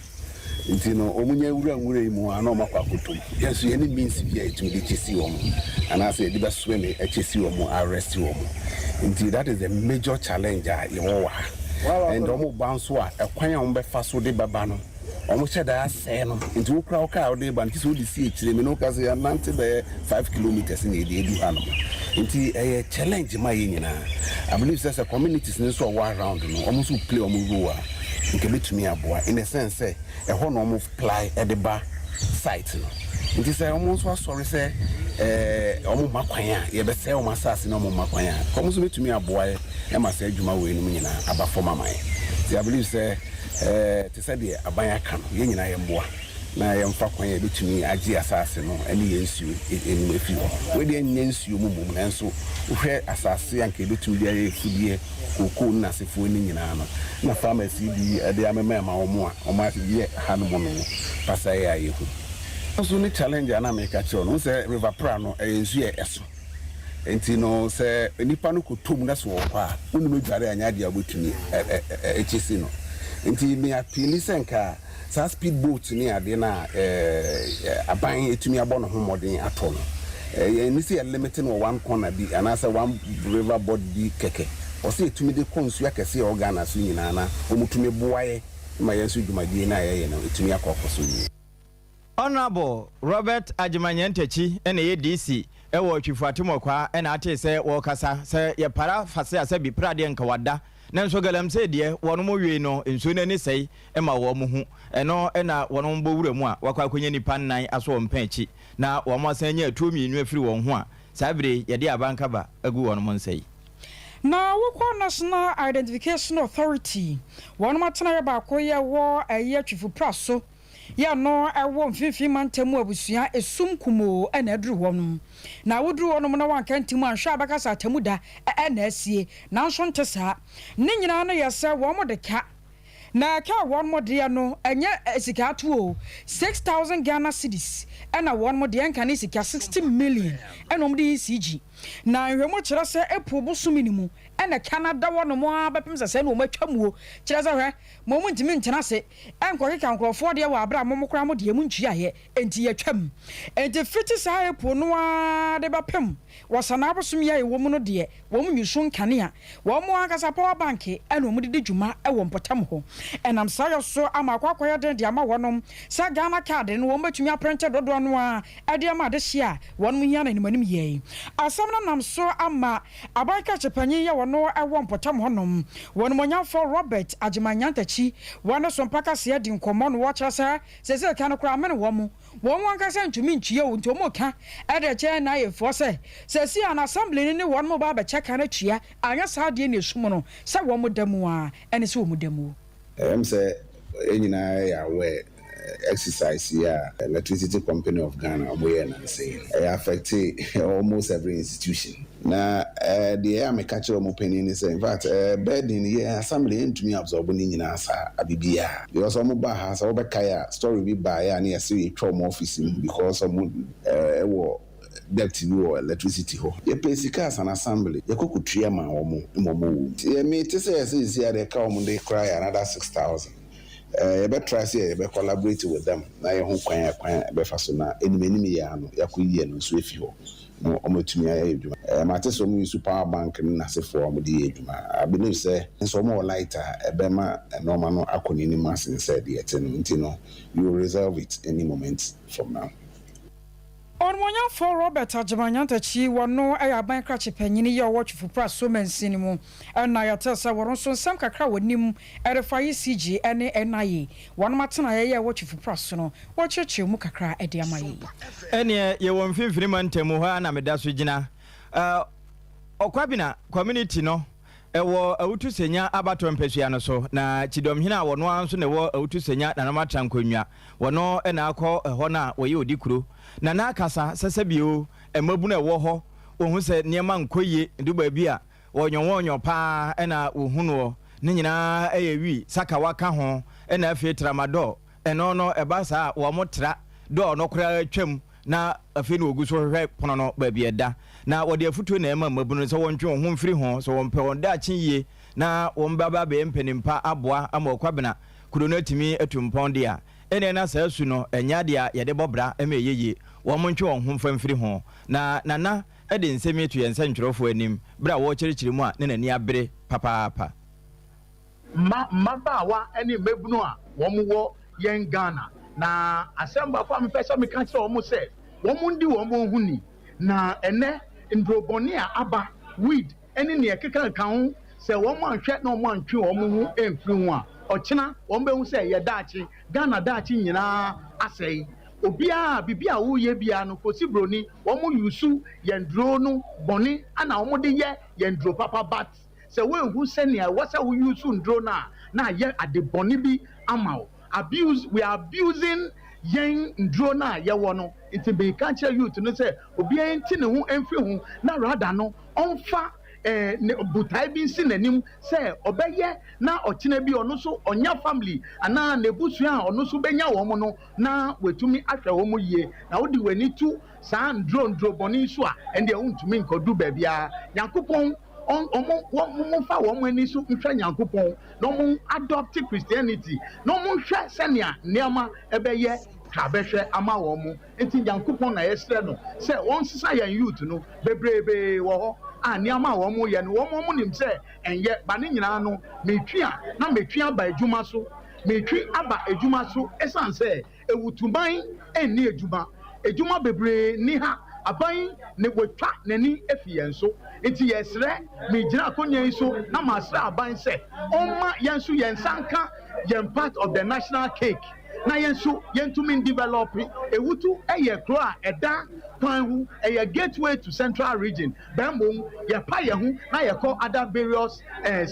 Nti no wɔn nya wura nwura yi mu a na wɔn akɔ akɔtɔ mu. Yɛn nso yɛnni means bi a yɛtumi de chase wɔn anaasɛ yɛde bɛ swim chase wɔn arrest wɔn. Nti that is the major challenge a yɛwɔ wɔ ha. And wɔn ba nso a ɛkwan a wɔn bɛfa so de bɛba no wɔn hyɛ da asɛe no. Nti wo koraa wo car a wode reba no kyesɛ wode si akyire me ne wo ka sɛ yɛanante bɛyɛ 5 kilometres na yɛde adu hanom. Nti ɛyɛ challenge ma yɛn nyinaa. I believe sɛ sɛ communities no nso a wɔwɔ around no wɔn nso play wɔn role a nka ɛbɛtumi aboa in the sense sɛ ɛhɔ na wɔn ply de ba site no. Nti sɛ wɔn nso asɔre sɛ ɛɛ wɔn mma kwan a yɛbɛsɛe wɔn asase na wɔn mma kwan a wɔn nso bɛtumi aboa yɛ ɛma saa adwuma wei nom nyinaa aba fam ama yɛn. Nti I believe sɛ ɛɛ te sɛ deɛ aban aka no yɛn nyinaa yɛmmoa na yɛmfa kwan a yɛbɛtumi agye asase no ne yɛn nsuo anim afiri hɔ. Wei deɛ nyɛ nsuo mu mmom nanso wohwɛ asase a nka yɛbɛtumi de ayɛ afudeɛ kookoo ne n'asefoɔ no nyinaa no na farmers yi bi de amema ma wɔn a wɔn ayɛ hanom no pasaa a yɛhu. Nso ne challenge a na meka kyerɛ wo no, wohu sɛ River Pra no ɛyɛ nsuo a ɛso nti no sɛ nipa no kɔtɔ mu na sɛ ɔkɔ a wonim adware a nyɛ adeɛ a wobɛtumi ɛkyesi no nti me appeal sɛ nka saa speed boat ne adeɛ no a aban ɛtumi abɔ ne ho mmɔden atɔ no yɛn ni sɛ yɛ limit no wɔ one corner bi anaasɛ one river board bi kɛkɛ ɔsɛ yɛtumi de kɔ nsuo akɛseɛ a ɛwɔ Ghana so nyinaa na wɔtumi boa yɛ ma yɛn nso dwumadie no a yɛyɛ no ɛtumi akɔ akɔ so yie. Honourable Robert Agyemang Nyantakyi na ɛyɛ DC wɔ Twifo Atemɔkwaa na atee sɛ wɔrekasa sɛ yɛpara fase a sɛbi pradeɛ nka wada nanso galamsey deɛ wɔnom wie no nsuo no ani sɛe ma wɔn hu ɛno na wɔnom bɔ wura mu a wakɔ akɔnya nnipa nnan aso wɔn pɛn akyi na wɔn asan anya atuo mmienu afiri wɔn ho a saa bere yi yɛde abankaba agu wɔnom nsa yi. Na wokɔ National Identification Authority wɔnom atenaeɛ baako yɛ wɔ ɛyɛ Twifo Praso yɛ no ɛwɔ mfimfini mantam mu abusua esum kumoo ɛna aduru hɔnom. Na woduru hɔnom na wanka ntim anhwɛ a bɛka sɛ atamu da ɛna asie. Nanso nte saa. Ne nyinaa no yɛ sɛ wɔn de ka. Na ɛka a wɔn deɛ no ɛnyɛ sika ato o. 6,000 Ghana cedis ɛna wɔn deɛ nka ne sika 60 million ɛna wɔn de ECG. Na nhwɛmu kyerɛ sɛ April bosome no mu ɛna ka no da hɔnom a bɛpem sɛ sɛ na wɔn atwa muo. Kyerɛ sɛ hwɛ, mo mo ntumi ntena ase ɛnkɔkeka nkurɔfoɔ deɛ wɔ abere a mo mo koraa mo deɛ mo ntuaeɛ enti yɛtwam. Enti fiti saa April no ara de bɛpem wɔ sanaa bosom yi a ɛwɔ mu no deɛ wɔn nyusu nkanea wɔn mo ankasa power bank ɛna wɔn de di dwuma ɛwɔ mpɔtam hɔ. Ɛnam saa yɛ so ama akɔ akɔyɛ den de ama wɔnom sɛ Ghana card no wɔn bɛtumi aprint dodoɔ no a ɛde ama adehye a wɔn hia no anim anim yie. Asɛm no nam so ama aban krakye panyin yɛ wɔn ɛwɔ mpɔtam hɔnom wɔn monyamfo Robert Agyemang Nyantakyi wɔn so mpakaseɛ di nkɔmmɔ no wɔkyerɛ sɛ sɛsɛ ka no koraa amene wɔn wɔn ankasa ntumi ntua o nti wɔn ka ɛde kyɛn na ayɛfoɔ sɛ sɛsi a na assembly no ne wɔn mo ba abɛkyɛ ka no atua anyɛ saa adeɛ na esum no sɛ wɔn da mu a ɛne sɛ wɔn da mu. Ɛm sɛ yɛn nyinaa yɛ aware exercise yi a Electricity Company of Ghana ɔmo yɛ nansa yi ɛyɛ affect almost every institution na deɛ ɛyɛ a meka kyerɛ ɔmo panyin ne sɛ in fact burden yɛ assembly yɛntumi absorb ne nyinaa saa abibiara because ɔmo ba ha sɛ wɔbɛkae a story bi baeɛ a ne yɛsɛ yɛtwa ɔmo office mu because ɔmo ɛwɔ debt bi wɔ electricity hɔ. Yɛpɛ sika as an assembly yɛkɔ kotua ma wɔn ma wɔn wɔ mu yɛ te sɛ yɛsɛ sisi a deɛ ka wɔn de kora yɛ another 6,000. Yɛbɛ try sɛ yɛbɛ collaborate with them na yɛ ho kwan a kwan a ɛbɛfa so na enim enim yɛ ano yɛakɔ yie no nso efi hɔ na wɔn atumi ayɛ adwuma. Mate sɛ wɔn use power bank ne n'asefoɔ a wɔn de yɛ adwuma. I believe sɛ nso wɔn wɔ light a ɛbɛma nneɛma no akɔ n'anim asen sɛ deɛ ɛte no nti no you will resolve it any moment from now. Ɔnumonyamfoɔ Robert Agyemang Nyantakyi wɔno ɛyɛ aban krakye panyin yi a ɔwɔ Twifo Praso mansini mu ɛna yɛte sɛ wɔn nso nsɛm kakra wɔ nim ɛrefa ECG ɛne NIA wɔn atena yɛyɛ ɛwɔ Twifo Praso no wɔkyerɛkyerɛ mu kakra ɛde ama yi. Ɛneɛ yɛwɔ mfimfini mantam hɔ a na meda so gyina Ɔkwabena community no ɛwɔ Awutu Senya abatɔ mpasua no so na Kyidɔmhene a wɔno ara nso na ɛwɔ Awutu Senya nanom atra nkonnwa wɔno ɛna akɔ ɛhɔ no a wɔyɛ odi kuro na n'akasa sɛ sɛbio mmabunu a ɛwɔ hɔ wɔhu sɛ nneɛma nkɔ yie du baabi a wɔnyɔwɔnyɔ paa ɛna wɔhu noɔ ne nyinaa ɛyɛ wi sakawa ka ho ɛna afei tramadol ɛno no ɛba saa a wɔn tra. dɔɔ no koraa twam na afei na wɔgu so hwehwɛ pono no baabi ɛda. Na wɔde afutuo na ɛma mmabunu no sɛ wɔntwe wɔn ho mfiri ho, sɛ wɔmpɛ wɔn daakye yie na wɔn bɛba abɛyɛ mpanin pa aboa ama Ɔkwabena kuro no atumi atu mpɔn de a, ɛnneɛ na saa su no ɛnyɛ adeɛ a yɛde bɔ bra ma ɛyɛ yie. Wɔntwe wɔn ho mfa mfiri ho. Na Nana de nsɛm yi to yɛn nsɛntwerɛfoɔ anim berɛ a wɔrekyerɛkyerɛ mu a na n'ani abere papaapa. Mma mmabaawa ne mmabunu a wɔn wɔ yɛn Ghana na asɛm baako a mepɛ sɛ meka kyerɛ wɔn sɛ wɔn ndi wɔn ho ni na ɛnɛ nduro bɔne a aba weed ne nea ɛkeka ka ho sɛ wɔn anhwɛ na wɔn antwe wɔn ho amfiri ho a ɔkyena wɔn bɛhu sɛ yɛ daakye Ghana daakye nyinaa asɛe obiara biribi a woyɛ biara no kɔsi broni wɔn yusu yɛn duro no bɔne ana wɔn de yɛ yɛn duro papa but Sɛ woanhu sɛnea ɛwɔ sɛ wo use nduro no a, na ayɛ ade bɔne bi ama wo. Abuse, we are abusing yɛn nduro no a yɛwɔ no. Nti meka kyerɛ youth no sɛ obiara nti ne ho mfiri ho na rather no ɔmfa eh, ne botae bi nsi n'anim sɛ ɔbɛyɛ na ɔkyena bi ɔno nso ɔnya family anaa n'abusua a ɔno nso bɛnya wɔn no na watumi ahwɛ wɔn yie. Na wode w'ani to saa nduro nduro bɔne yi so a, ɛndeɛ wontumi nkɔdu baabiara. Nyankopɔn wɔn wɔn wɔmfa wɔn ani so nhwɛ Nyankopɔn na wɔn adopt Christianity na wɔn nhwɛ sɛnea nneɛma ɛbɛyɛ ka bɛhwɛ ama wɔn. Nti Nyankopɔn na yɛsrɛ no sɛ wɔnsesa yɛn youth no. Bebreebee wɔ hɔ a nneɛma a wɔn yɛ no wɔn wɔn nim sɛ ɛnyɛ, ba ne nyinaa no metwi a na metwi aba adwuma so, metwi aba adwuma so ɛsan sɛ Ewutuman nni edwuma. Edwuma bebree nni ha. Aban ne watwa n'ani afi yɛn so. Nti yɛsrɛ, megyina akonnwa yi so na masrɛ aban sɛ ɔmma yɛn nso yɛn nsa nka yɛn part of the national cake na yɛn nso yɛntumi ndevelɔpe. Ewutu yɛ kuro a ɛda kwan ho, ɛyɛ gateway to central region. Bɛ mmom yɛpa yɛn ho na yɛkɔ other various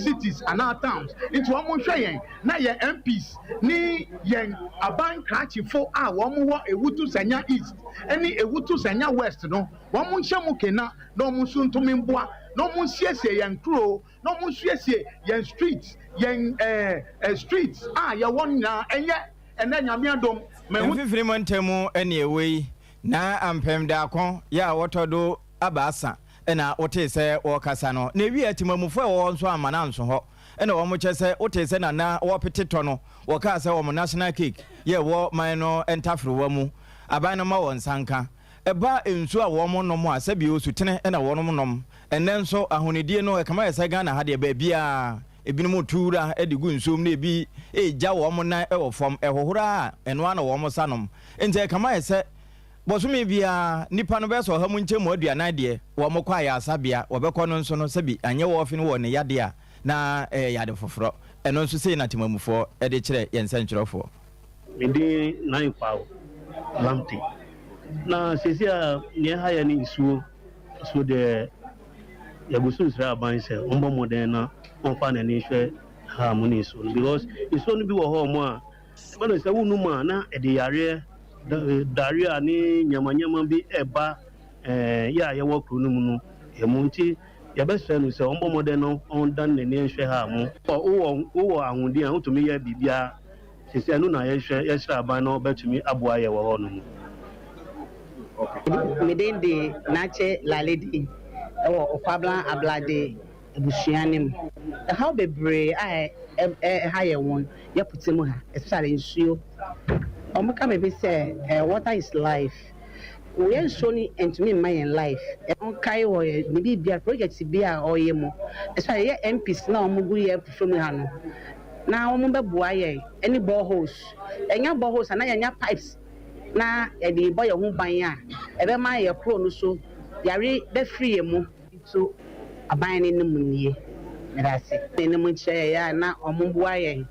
cities anaa towns. Nti wɔn nhwɛ yɛn. Na yɛn MPs ne yɛn aban krakyefo a wɔn wɔ Ewutu Sanya East ne Ewutu Sanya West no, wɔn nhyɛ mu kena na wɔn nso ntumi mboa na wɔn nsiesie yɛn nkuro na wɔn nsiesie yɛn streets, yɛn eh, eh, streets a yɛwɔ nyinaa ɛnyɛ ɛnɛ Nyame adom mahu. Mfimfini mantam mu ne ɛwɔ yi, na ampem daako yɛ a wɔtɔ do abaasa na wotee sɛ wɔrekasa no, na ewiee atemamufoɔ a ɛwɔ hɔ nso amma no anso hɔ. Ɛna wɔn kyɛ sɛ wotee sɛ na na wɔpete tɔ no, wɔkaa sɛ wɔn national cake yɛ ɛwɔ man no ntaferewa mu, aban no ma wɔn nsa nka. Ɛba nsuo a wɔn nom a, sɛbi osutene na wɔnom nom. Ɛnnɛ nso ahonidie no ɛkama yɛ sɛ Ghana ha deɛ baabiara ebinom tu wura de gu nsuo mu na ebi regya wɔn nan wɔ fam, ɛhohoro ara a ɛno ara na wɔn sa nom. Nti ɛkama yɛ sɛ bosome biara nnipa no bɛyɛ sɛ ɔha mu nkyɛmu 40 deɛ wɔn kɔ ayaresabea, wɔbɛkɔ no nso no sɛbi anyɛ wɔɔfe no wɔ ne yadeɛ a Na ɛyɛ yade foforɔ. Ɛno nso sei na temamufoɔ de kyerɛ yɛn nsɛntwerɛfoɔ. Me din Nine Kwaw Lamptey. Na seesei a nea ɛha yɛn ne nsuo. Nsuo deɛ yɛgu so resrɛ aban sɛ ɔmmɔ mmɔden na ɔmfa n'ani nhwɛ ha mu ne nsuo no because nsuo no bi wɔ hɔ ɔmo a ɛba no sɛ wonum a na ɛde yareɛ diarrhea ne nneɛma nneɛma bi ɛba ɛɛ yɛ a yɛwɔ kuro no mu no ɛmu nti Yɛbɛsrɛ no sɛ ɔmmɔ mmɔden na ɔndan n'ani nhwɛ ha mo. Wowɔ wowɔ ahoɔden a wotumi yɛ biribiara sisi ɛno na yɛhwɛ yɛsrɛ aban na ɔbɛtumi aboa yɛ wɔ hɔ nom. Me din de Nakye Lalidi wɔ Okwablan Ablade abusua no mu. Ɛhaw bebree a ɛha yɛn wɔ yɛn pɔte mu ha especially nsuo. Wɔka biribi sɛ water is life. Yɛn nsuo no ntumi mma yɛn life. Ɔnkae wɔ yɛ ne biribiara project bi a ɔyɛ mu especially yɛ MPs na wɔn gu yɛ fam ha no na wɔn bɛboa yɛn ɛne boreholes yɛnya boreholes anaa yɛnya pipes na yɛde bɔ yɛn ho ban a ɛbɛma yɛ kuro no so yare bɛfiri yɛn mu. To aban no anim nie. Medase. Anim nkyerɛ yɛ a na wɔn boa yɛn.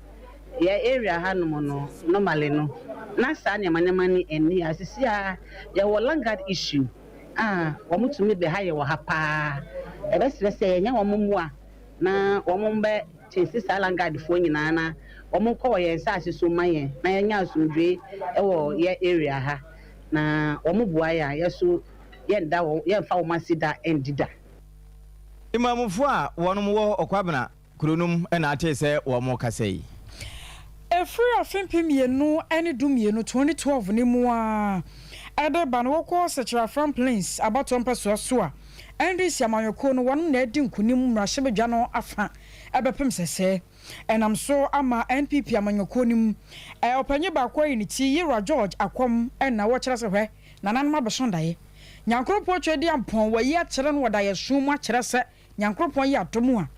Yɛ area ha nom no normally no na saa nneɛma nneɛma no nni ha. Sisi a yɛwɔ landguard issue a wɔn tumi bɛ ha yɛ wɔ ha paa. Yɛbɛsrɛ sɛ yɛnya wɔn mmoa na wɔn bɛ chase saa landguard foɔ nyinaa na wɔn nkɔ wɔ yɛn nsaase so mma yɛn na yɛnya asomdwoe wɔ yɛ area ha. Na wɔn boa yɛn a yɛso yɛnda wɔn yɛnfa wɔn ase da ndi da. Imamfoɔ a wɔnom wɔ Ɔkwabena kuro no mu na atee sɛ wɔn rekasa yi. Ɛfiri afe 2012, 2012 no mu ara de ba no, wokɔ Sekyere Afram Plains abatoɔ mpɛsoa so a, NDC amanyɔkuo no wɔnom na adi nkunim mmarahyɛbadwa no afa bɛpem sɛsɛɛ. Ɛnam so ama NPP amanyɔkuo no mu ɔpanyin baako ayi ne ti, Yewura George Akwam na wɔkyerɛ sɛ hwɛ, nananom abɛso daeɛ. Nyankoropɔn Tweaduampɔn wɔayi akyerɛ no wɔ daeɛso mu akyerɛ sɛ Nyankoropɔn yɛ adom a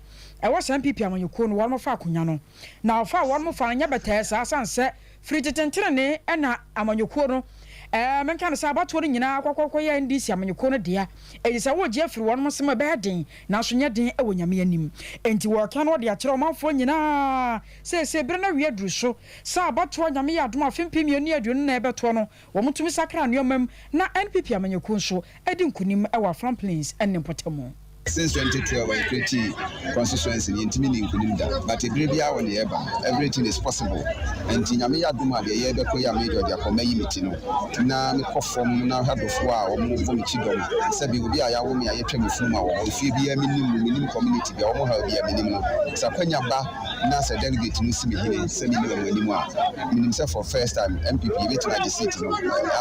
ɛwɔ saa NPP amanyɔkuo no wɔnom fa akonwa no. Na ɔfa a wɔnom fa no nyɛ bɛtɛɛ saa sane sɛ firi tete ntenenee na amanyɔkuo no ɛɛ menka no sɛ abatoɔ no nyinaa kɔkɔkɔ yɛ NDC amanyɔkuo no dea. Enti sɛ woregye afiri wɔnom nsam a ɛbɛyɛ den nanso nyɛ den wɔ Nyame anim. Enti wɔreka no de akyerɛ ɔmanfoɔ nyinaa seesei bere no awie aduru so sɛ abatoɔ a Nyame yɛ adom a afe 2024 ɛbɛtoɔ no wɔtumi sakra nneɛma mu na NPP amanyɔkuo nso adi nkunim wɔ Afram Plains ne mpɔtamu. Since 2012 a yɛcreatii constituency no yɛntumi nnii nkunim da but ɛberɛ biara wɔ neɛ ɛba no everything is possible nti Nyame yɛ adom a deɛ yɛrebɛkɔ yi a me George Akɔ mayi me ti no na mekɔ fam na hwɛ adɔfoɔ a wɔn bɔ me kyi dɔm sɛbe obi a yɛawo me a yɛtwa me funu ma wɔ hɔ efie biara menim no menim community bia wɔn haw biara menim no sɛ akwanya ba na sɛ delegate no si me hene sɛ menni wɔn anim a, menim sɛ for first time NPP yɛbɛtumi agye seat no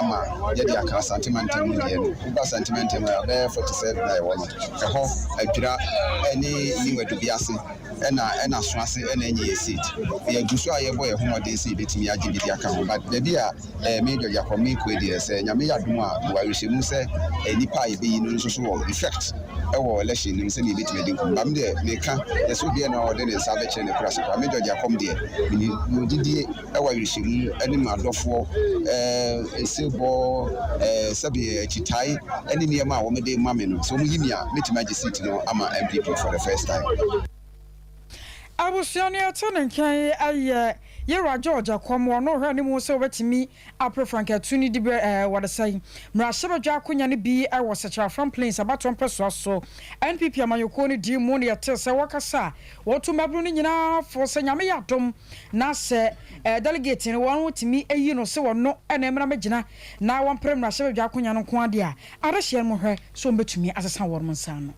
ama yɛde aka Asante mantam mu deɛ no. Woba Asante mantam a, bɛyɛ 47 a yɛwɔ no, ɛhɔ Adwira ne New Adubiase ɛna ɛna Asoase ɛna ɛnyɛ yɛ seat. Yɛgu so a yɛbɔ yɛn ho mmɔden sɛ yɛbɛtumi agye bi de aka ho but baabi a Eh, me George Akɔ me kue deɛ sɛ Nyame yɛ adom a mewɔ awerɛhyɛmu sɛ eh, nipa a yɛbɛyi no nso so wɔ effect wɔ election no mu sɛdeɛ yɛbɛtumi adi nkunim. Ba me deɛ meka yɛ sɛ obiara na ɔde ne nsa bɛkyerɛ ne kora so koraa. Me George Akɔm deɛ meni mewɔ gyidie wɔ awerɛhyɛmu ne m'adɔfoɔ eh, nsebɔ eh, sɛbe akyitae ne nneɛma a wɔde ma me no sɛ wɔyi me a mɛtumi agye seat no ama NPP for the first time. Abusua no yɛte ne nka yi yɛ Yewura George Akɔm, ɔno ɔhwɛ anim sɛ ɔbɛtumi apere frankatu no diberɛ ɛɛ wɔde sɛn mmarahyɛbadwa akonya no bi wɔ Sekyere Afram Plains abatoɔ mpɛsoa so. NPP amanyɔkuo no dii mu na yɛtee sɛ wɔkasa a wɔtu mmabunu no nyinaa fo sɛ Nyame yɛ adom na sɛ ɛɛ delegate no wɔn tumi yi no sɛ ɔno na ɛmmra mmɛgyina na wɔmpere mmarahyɛbadwa akonya no nko ara deɛ a adehyeɛ no mohwɛ sɛ wɔbɛtumi asesa wɔn nsa ano.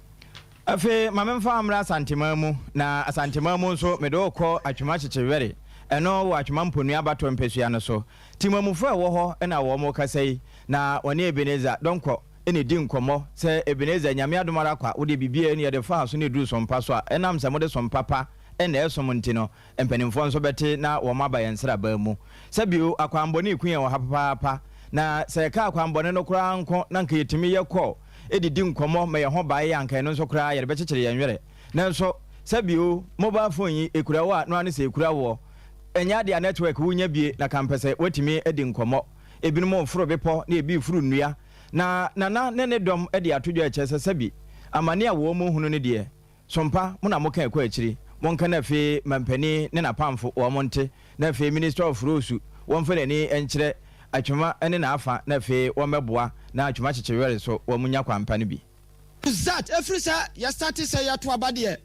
Afei ma memfa wo mmra Asanteman mu, na Asanteman mu nso mede wo rekɔ Atwema Kyekyewere, ɛno wɔ Atwema Mponua abatoɔ mpasua no so. Temammufoɔ a ɛwɔ hɔ na wɔrekasa yi, na wɔne Ebenezer Donkor na ɛdi nkɔmmɔ sɛ, Ebenezer, Nyame adom ara kwa, wo deɛ biribiara ni, yɛde faa so na ɛduru so mpa so a, ɛnam sɛ mode som papa na ɛresom nti no, Mpanimfoɔ nso bɛte na wɔaba yɛn nsraban mu. Sɛ bio, akwammɔne reku yɛn wɔ ha papaapa. Na sɛ ɛka akwammɔne no koraa nko na anka yɛtumi yɛ kɔ didi nkɔmmɔ ma yɛn ho bae a, anka ɛno nso koraa yɛde bɛkyekyere yɛn werɛ. Nanso, sɛ bio, mobile phone yi, ɛkura wo a, no ara ne sɛ ɛkura woɔ. Ɛnyɛ adeɛ a network wonya bie na kampɛ sɛ woatumi adi nkɔmmɔ. Ebinom reforo bepɔ na ebi reforo nnua. Na Nana ne ne dɔm de ato dwa kyerɛ sɛ sɛbi, amane a wɔrehunu no deɛ, Sompa, mo na moka ɛkɔ akyiri, monka na afei mampanin ne n'apamfo wɔn nte, na afei Minister of Roads wɔmfa n'ani nkyerɛ Atwema ne n'afa na afei wɔmmɛboa na Atwema Kyekyewere nso wɔn nya kwan pa no bi. Zat, ɛfiri sɛ yɛ starte sɛ yɛto aba deɛ,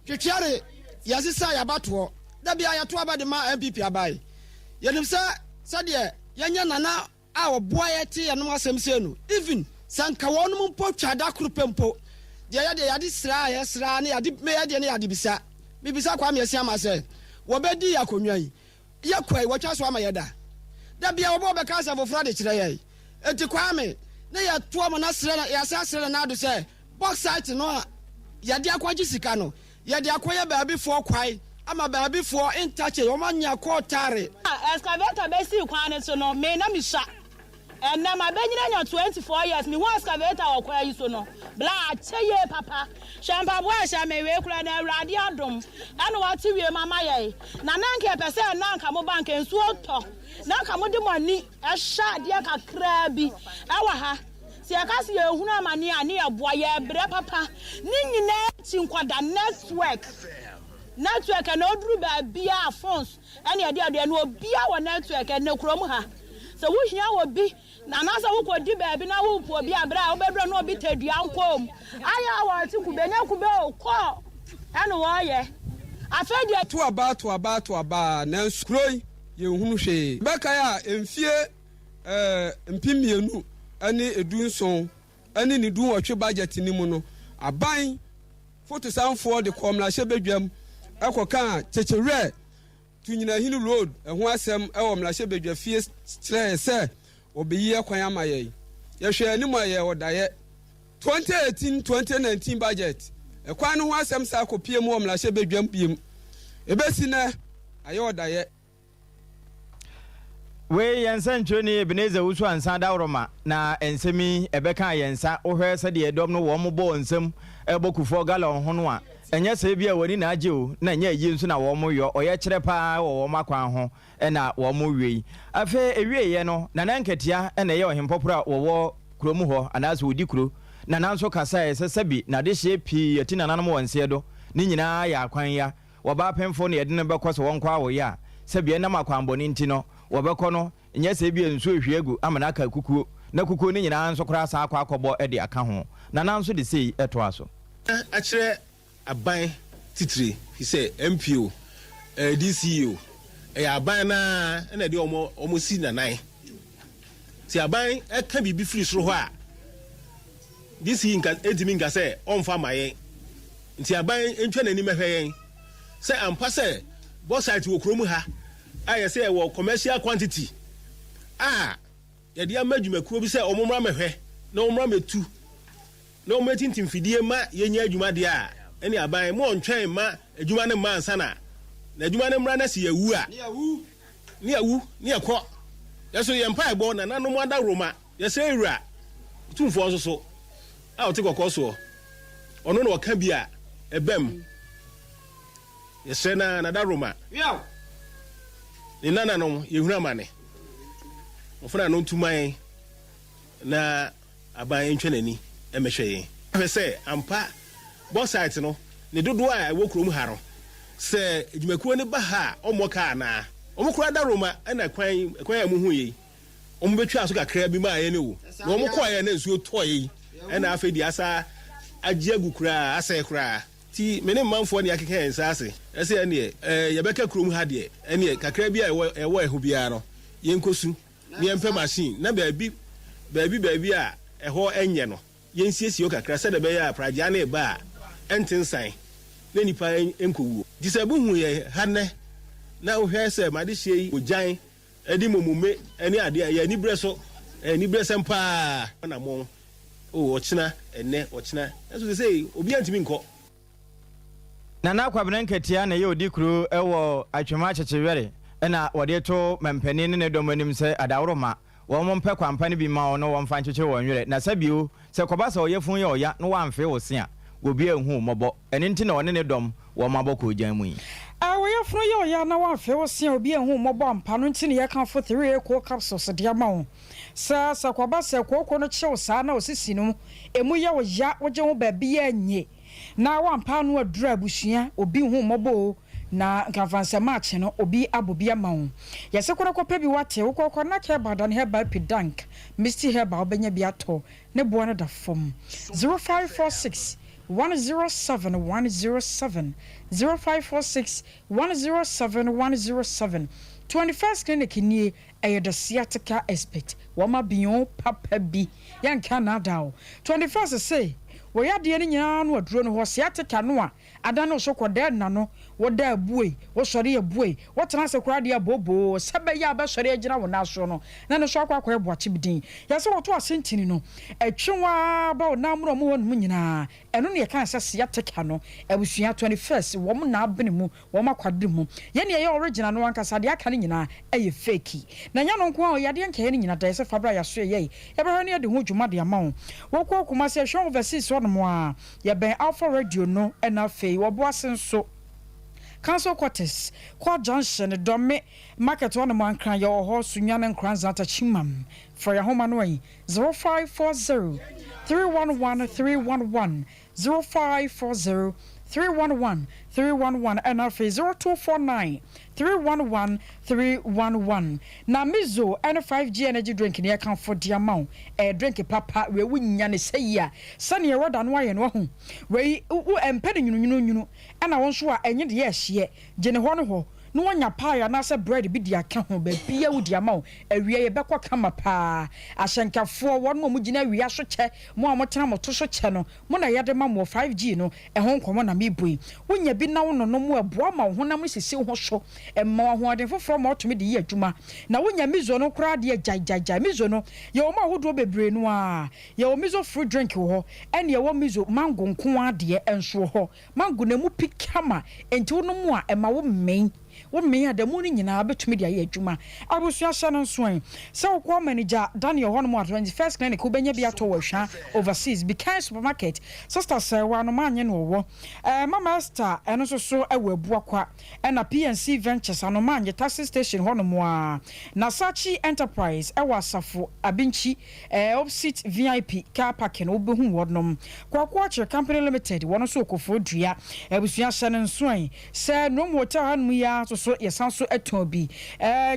twetweare yɛsesa yɛabatoɔ, da biara yɛto aba de ma NPP abae. Yɛnim sɛ sɛdeɛ yɛnyɛ Nana a ɔboa yɛ te yɛnom asɛm sei no even sɛ nka wɔnom mpo twa da koro pɛ mpo deɛ yɛ deɛ yade sra a yɛ sra ne yade me yɛ deɛ ne yade bisa me bisa Kwame Asiamah sɛ wɔbɛ di yɛ akonnwa yi yɛ kɔ yi wɔtwa so ama yɛ da da bia wɔbɛ wɔbɛka asɛm foforɔ de kyerɛ yɛ enti Kwame ne yɛ toɔ mo na srɛ na yɛasɛ asrɛ na nado sɛ bauxite no a yɛde akɔgye sika no Yɛde akɔyɛ baabi foɔ kwae ama baabi foɔ ntakye wɔn anya kɔɔtare. Excavator bɛsii kwan no so no, me na mesua. Ɛnnɛ mabɛnyini anya 24 years, mehu excavator wɔ kwan yi so no, bla akyɛ yie papa. Hwɛ mpaboa a ɛhyɛ me, wei koraa no Awurade adom ɛna wate wiem ama yɛn. Na na anka yɛpɛ sɛ ɛnnɛ anka moba anka nsuo tɔ na anka mode mo ani hwɛ adeɛ kakraa bi ɛwɔ ha. Sɛ yɛka sɛ yɛrehunu amane a, ne yɛboa, yɛrebrɛ papa. Ne nyinaa akyi nkɔda network. Network ɛnɛ woduru baabiara phones ɛne ɛde ɛde ɛne obiara wɔ network ɛnɛ kurom ha. Sɛ wohia obi anaasɛ wokɔdi baabi na wopɛ obi a berɛ a wobɛduru na obi tɛ dua nkɔɔ mu. Ayɛ a wɔte kube nyɛ kube o kɔɔ ɛne wɔyɛ. Afei deɛ. To aba to aba to aba nanso kuro yi yɛnhunu hwee. Bɛkae a mfie 2017 ne ne dunwɔtwe budget no mu no, aban fotosanfoɔ de kɔɔ mmarahyɛbadwam kɔkaa Kyekyewerɛ. to Nyinahini Road ho asɛm wɔ mmarahyɛbadwafie kyerɛɛ sɛ wɔbɛyi ɛkwan ama yɛn. Yɛhwɛɛ anim a ɛyɛɛ ɔdaeɛ. 2018-2019 Budget, Ɛkwan no ho asɛm san kɔpue mu wɔ mmarahyɛbadwam biom. Ɛbɛsi nnɛ, ayɛ ɔdaeɛ. Wei yɛ nsɛnkyerɛni Ebenezer Owusu Ansah Dawroma na nsɛm yi ɛbɛkaa yɛn nsa. Wohwɛ sɛdeɛ dɔm no wɔn bɔɔ nsam ɛbɔ Kufuor gallon ho no a, ɛnyɛ sɛ ebia wɔn ani na agye o, na ɛnyɛ ayie nso na wɔn yɔ, ɔyɛkyerɛ paa wɔ wɔn akwan ho na wɔn wie. Afei ɛwieɛ no, Nana Nkatia na ɛyɛ ɔhempɔporɔ a wɔwɔ kurom hɔ anaasɛ ɔdi kuro. Nana nso kasaeɛ sɛ sɛbi n'adehyeɛ pii ati nananom wɔ nseɛ do, ne nyinaa yɛ akwan ya. Wɔba apemfo na yɛde no bɛkɔ sɛ wɔnkɔ awoeɛ a, sɛbi ɛnam akwanbɔne nti no, wɔbɛkɔ no, nyɛ sɛ ebia nsuo rehwie agu ama no aka kukuo, na kukuo no nyinaa nso koraa asan akɔ akɔbɔ de aka ho. Nana nso de sei toa so. Akyerɛ aban titire fi sɛ MP o, ɛyɛ DCE o, ɛyɛ aban no ara na ɛde wɔn wɔn si nanan. Sɛ aban ɛka biribi firi soro hɔ a, DCE nka ɛntumi nka sɛ ɔmfa ma yɛn. Nti aban ntwa n'ani mɛhwɛ yɛn sɛ ampa sɛ bauxite wɔ kurom ha a yɛsɛ yɛwɔ commercial quantity a yɛde ama adwumakuo bi sɛ wɔn mmra mɛhwɛ na wɔn mmra mɛtu na wɔn mɛtintim fidie ma yɛnya adwuma deɛ a, ɛne aban mo ɔntwɛn mma adwuma no mma ansa na na adwuma no mmra na sɛ yɛwu a ne yɛwu ne yɛkɔ. Yɛso yɛn mpaebɔ nananom adaworoma. Yɛsrɛ Wura Otumfoɔ nso so a ɔte kɔkɔɔ soɔ, ɔno na ɔka bi a ɛbam. Yɛsrɛ no ara, Nadaworoma, ne nananom, yɛhunu amane. Ɔmfa n'ano nto ma yɛn na aban ntwa n'ani mmɛhwɛ yɛn. Hwɛ sɛ ampa bauxite no ne dodoɔ a ɛwɔ kurom ha no, sɛ adwumakuo no ba ha a ɔmmɔ ka anaa? Wɔn koraa Adaworoma na kwan kwan a mohu yei. Wɔn bɛtwaa so kakraa bi maa yɛn o, na wɔn kɔeɛ na nsuo tɔeɛ yi, ɛna afei deɛ asa agye agu koraa, asɛe koraa. Nti me ne mmanfoɔ ne yɛakeka yɛn nsa ase sɛ ɛneɛ yɛbɛka kurom ha deɛ, ɛneɛ kakraa bi a ɛwɔ ɛwɔ ɛho biara no, yɛnkɔsu na yɛmpɛ machine na baabi baabi baabi a ɛhɔ nyɛ no, yɛnsiesie hɔ kakra sɛdeɛ ɛbɛyɛ a pragyaa no reba a, ɛnte nsan na nnipa nkɔwuo. Nti sɛ mohu yɛn ha nnɛ na wohwɛ sɛ m'adehyeɛ yi ogyan Ɛde momume ne adeɛ a ɛyɛ aniberɛ so, ɛyɛ aniberɛsɛm paa. Anammɔn, oh, ɔkyena, ɛnnɛ, ɔkyena, nanso seesei obiara ntumi nkɔ. Nana Kwabena Nkatia na ɛyɛ odikuro wɔ Atwema Kyekyewere na wɔde to mampanin ne ne dɔm anim sɛ adaworoma wɔn mpɛ kwampa no bi mma wɔn na wɔmfa nkyekyere wɔn werɛ na sɛ bio sɛ kɔba sɛ ɔyafunu yɛ ɔya na wɔamfee wo se a obiara nhu wo mmɔbɔ. Ɛno nti na ɔne ne dɔm wɔn abɔ koogyan mu yi. A Wo yafunu yɛ ɔya na woamfee wo se a obi anhu wo mmɔbɔ ampa no nti na yɛkamfo Three Coal Capsules de ama wo. Sɛ sɛ kɔba sɛ kooko no kye wo saa na osisi no emu yɛ wo ya wogye ho baabiara nnye na woampa ano aduru a abusua obi nhu wo mmɔbɔ o na nkamfansɛm akye no obi abɔ bi ama wo. Yɛse kɔ na kɔpɛ bi woate wokɔ kɔ Nak Herbal Dan Herbal Epidank Misty Herbal wobɛnya bi atɔ ne boɔ no da fam 0546 107 107 0546 107 107 21st Clinic nie ɛyɛ the sciatica expert wɔn abio papa bi yɛnka naadaa o 21st se wɔ yadeɛ no nyinaa no aduro no hɔ sciatica no a Ada no so kɔ dɛ nna no, woda a bue, wosɔre a bue, wotsena ase koraa de a booboo, sɛ bɛyɛ a bɛsɔre agyina wo nan soɔ no, na no so akɔ akɔyɛ boakye bi din. Yɛ sɛ wɔto ase ntini no, ɛtwe wo ara ba wo nan mmorɔ mu hɔnom nyinaa. Ɛno na yɛka sɛ sciatica no. Abusua, 21st, wɔn na abene mu, wɔn akwadere mu. Yɛn deɛ ɛyɛ original no ankasa, deɛ aka no nyinaa ɛyɛ fake. Na ɛnyɛ ɛno nko ara o, yadeɛ nkaeɛ no nyinaa da, yɛ sɛ fa bra yɛaso yɛyɛe, yɛbɛhwɛ na yɛde ho dwuma de ama wo. Wokɔ Kumasi, ɛhwɛ overseas hɔnom a, Yɛbɛn Alpha Radio no na afei Ɔboase nso. Council Quarters, Court Junction, Dɔme Market hɔ nom Ankran yɛwɔ hɔ, Sunyani Nkoranza Takyiman. Frɛ yɛn ahoma no ɛ, 0540 311 311, 0540 311 311 ɛna afei 0249 311 311. Na Mizo ne 5G energy drink no yɛkamfo de ama wo. Ɛyɛ drink papa, wei wo nya no sɛ yi a, sɛdeɛ rɔda no ayɛ no wahu. Wei wo ɛmpɛ no nwununwununwunu, ɛna wo nso a ɛnye deɛ ɛhyeɛ, gye ne hɔ ne hɔ. na woanya pie anaasɛ bread bi de aka ho. Baabiara wodi ama wo. Awia yɛbɛkɔ kama paa. Ahyɛnkafoɔ, wɔn a wɔgyina awia so kyɛ, mo a motena mo to so kyɛ no, mo na yɛde ma mo. 5G no, ɛho nkɔmmɔ na merebɔ yi. Wonya bi na wononom a, ɛboa ma wo honam no sisi wo ho so. Ɛma wo ahoɔden foforɔ ma wotumi de yɛ adwuma. Na wonya miso no koraa deɛ, gyaegyaegyae. Miso no, yɛwɔ mu ahodoɔ bebree no ara. Yɛwɔ miso fruit drink wɔ hɔ, ɛna yɛwɔ miso mango nko ara deɛ nso wɔ hɔ. Mango no, emu pi kama, enti wonom a, ɛma wo mmɛn. Wo mmɛn a, da mu no nyinaa wobɛtumi de ayɛ adwuma. Abusua, hyɛ no nso ɛ sɛ wokɔ manager Daniel hɔnom a 21st Clinic, wobɛnya bi atɔ wɔ Ahwa Overseas Bikan Supermarket. Sister Sɛwa no maanye no ɔwɔ Mama Esther, ɛno nso so ɛwɔ Abuakwa, ɛna PNC Ventures ano maanye taxi station hɔnom a, na Sachi Enterprise ɛwɔ Asafo Abinkyi, opposite VIP car parking, wobɛhu wɔnom. Kwaku Akyere Company Limited, wɔn nso wɔ Dua. Abusua, hyɛ no nso ɛ sɛ Nom Hotel hanom yi ara nso so yɛsan so tɔn bi.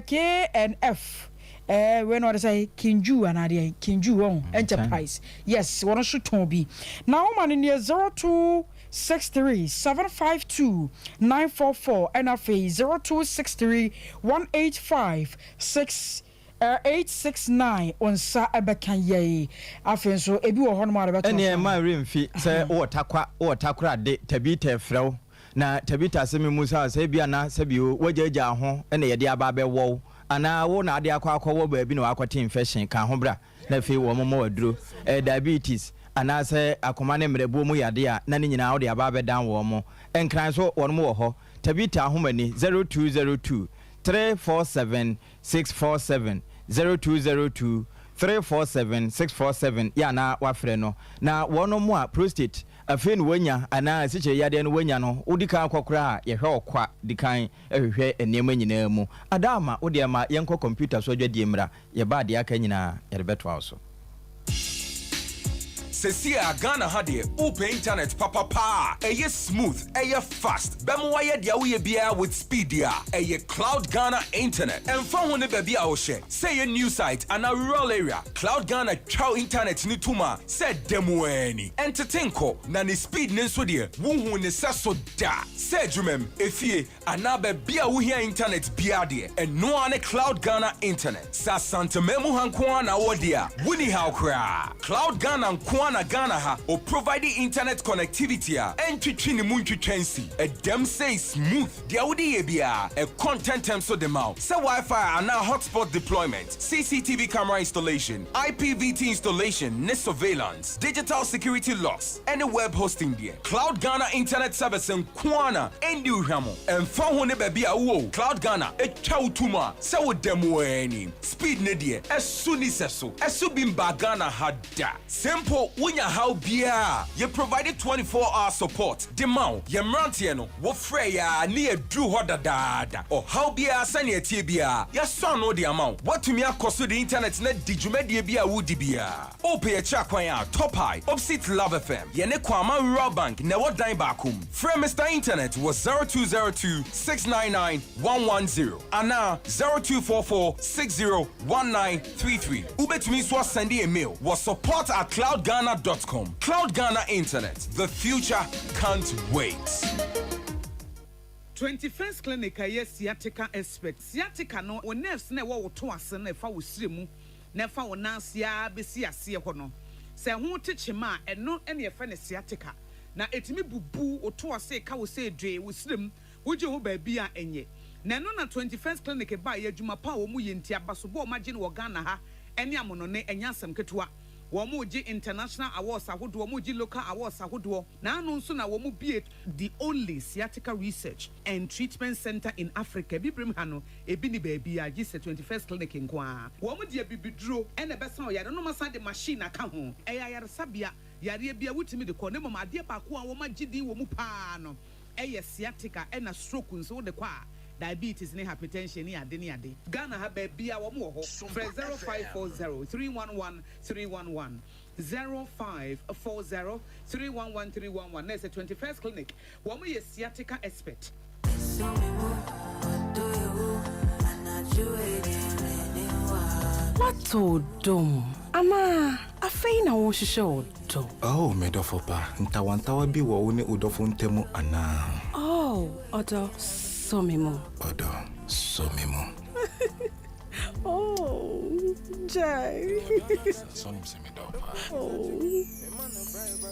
KNF wei na ɔde sɛ Kinju anaadeɛ Kinju wɔn Enterprise, yes, wɔn nso tɔn bi. Na wɔma no nie: 0263752944, ɛna afei 02631856 869. Wɔn nsa ɛbɛka yɛi. Afei nso ebi wɔ hɔnom a wɔde bɛto. Ɛneɛ ma remfi sɛ wowɔ Takwa, wowɔ Takorade, Tabita frɛ wo na Tabita sɛ memu sa sɛ bi ana sɛbio woagyaagyaa ho ɛna yɛde aba abɛwɔ wo, anaa wo na ade akɔ akɔwɔ baabi na wakɔte infection ka ho bra, na afei wɔn mɔ aduro diabetes anaasɛ akoma ne mmerɛboɔ mu yadeɛ a, na ne nyinaa wode aba abɛdan wɔn mo. Nkran so wɔn mo wɔ hɔ. Tabita ahomani 0202 347 647, 0202 347 647 yɛ anaa wafrɛ no. Na wɔn mo a prostate afei no wanya anaa asikyire yadeɛ no wanya no, wodi kan kɔ koraa a, yɛhwɛ ɔkwa di kan hwehwɛ nneɛma nyinaa mu. Adaama, wo deɛ ma yɛnkɔ kɔmputa so adwadie mmra. Yɛba adeɛ aka nyinaa yɛde bɛtoa wo so. Sɛsi a Ghana ha deɛ, wopɛ internet papapa a ɛyɛ smooth, ɛyɛ fast, bɛmo wayɛ deɛ woyɛ biara with speed a, ɛyɛ Cloud Ghana internet. Ɛmfa ho ne baabi a wohyɛ, sɛ ɛyɛ new site anaa rural area, Cloud Ghana twa internet ne tom a sɛ da mu ani ɛntete nkɔ. Na ne speed ne nso deɛ, wohu ne sɛ so da. Sɛ adwumam, efie anaa baabi a wohia internet biara deɛ, ɛnoa ne Cloud Ghana internet. Sɛ Asanteman mu ha nko ara na wɔ deɛ a, woni haw koraa. Cloud Ghana nko ara na Ghana ha o provide internet connectivity a ɛntwitwi ne mu ntwitwa nsi. Ɛdɛm sei smooth deɛ wode yɛ biara, ɛkɔ ntɛntɛm so de ma wo. Sɛ WiFi anaa hotspot deployment, CCTV camera installation, IPVT installation ne surveillance, digital security locks ɛne web hosting deɛ, Cloud Ghana internet service nko ara na ɛndi hwam. Ɛmfa ho ne baabi a wowɔ, Cloud Ghana ɛtwa wo tom a sɛ wo da mu ani speed ne deɛ, ɛso ni sɛ so ɛso bi mba Ghana ha da. Simple, wonya haw biara, yɛ provide 24 hour support de ma wo. Yɛ mmeranteɛ no, wofrɛ yɛ a ne yɛduru hɔ dadaada. Ɔhaw biara, sɛnea ɛteɛ biara, yɛasɔ ano de ama wo. Woatumi akɔ so de internet na di dwumadie bi a wodi biara. Wopɛ yɛkyerɛ kwan a, Top High, opposite Love FM, yɛne Kwama Rural Bank na ɛwɔ dan baako mu. Frɛ Mr Internet wɔ 0202 699 110 anaa 0244 601933. Wobɛtumi nso asend email wɔ support@cloudghana.com. Cloud Ghana Internet, the future can't wait. 21st Clinic a ɛyɛ sciatica expert. Sciatica no, wo nerves na ɛwɔ wo to ase no, ɛfa wo sire mu na ɛfa wo nan ase ara bɛsi aseɛ hɔ no, sɛ ɛho te kyema a, ɛno ne yɛfrɛ no sciatica. Na ɛtumi bubu wo to ase, ka wo sɛ dwee wo sire mu, wogye ho baabi a ɛnyɛ. Na ɛno na 21st Clinic baa yɛ. Adwuma pa a wɔn yɛ nti, abasobɔ a wɔn agye no wɔ Ghana ha ne amonɔne, ɛnyɛ asɛm ketewa. Wɔn gye international awards ahodoɔ, wɔn gye local awards ahodoɔ. Na ano nso na wɔn bie the only sciatica research and treatment center in Africa. Bibirem ha no, ebi ni baabi a gye sɛ 21st Clinic nko ara. Wɔn de abibiduro ɛna ɛbɛsa ɔyare no, ma de machine aka ho. Ɛyɛ ayaresabea, yareɛ bi a wotumi de kɔ ne mmom adeɛ baako a wɔn agye din wɔ mu paa no ɛyɛ sciatica, ɛna stroke nso wode kɔ a, diabetes ne hypertension ne ade ne ade. Ghana ha baabi a wɔn wɔ hɔ, frɛ 0540311311, 0540311311. Na ɛsɛ 21st Clinic, wɔn yɛ sciatica expert. Woatɔ dɔm anaa afei na wohyehyɛ wo dɔ? Oh, me dɔfo pa, ntawantawa bi wɔ wo ne wo dɔfo ntam anaa? Oh, ɔdɔ. Sɔ me mu. Ɔdɔ, sɔ me mu. Oh, gyae. Sɔ nim sɛ medɔ wo paa. Oh.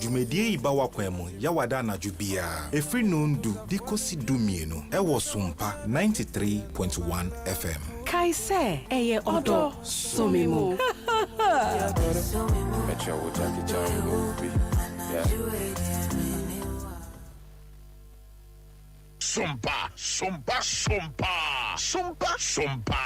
Dwumadie yi ba w'akwan mu Yawada anadwo biara ɛfiri nondu de kɔsi dumienu ɛwɔ Sompa 93.1 FM. Kae sɛ, ɛyɛ ɔdɔ sɔ me mu. Mɛkyerɛ wo Jackie Chan movie, yeah. Sompa, sompa, sompa, sompa, sompa.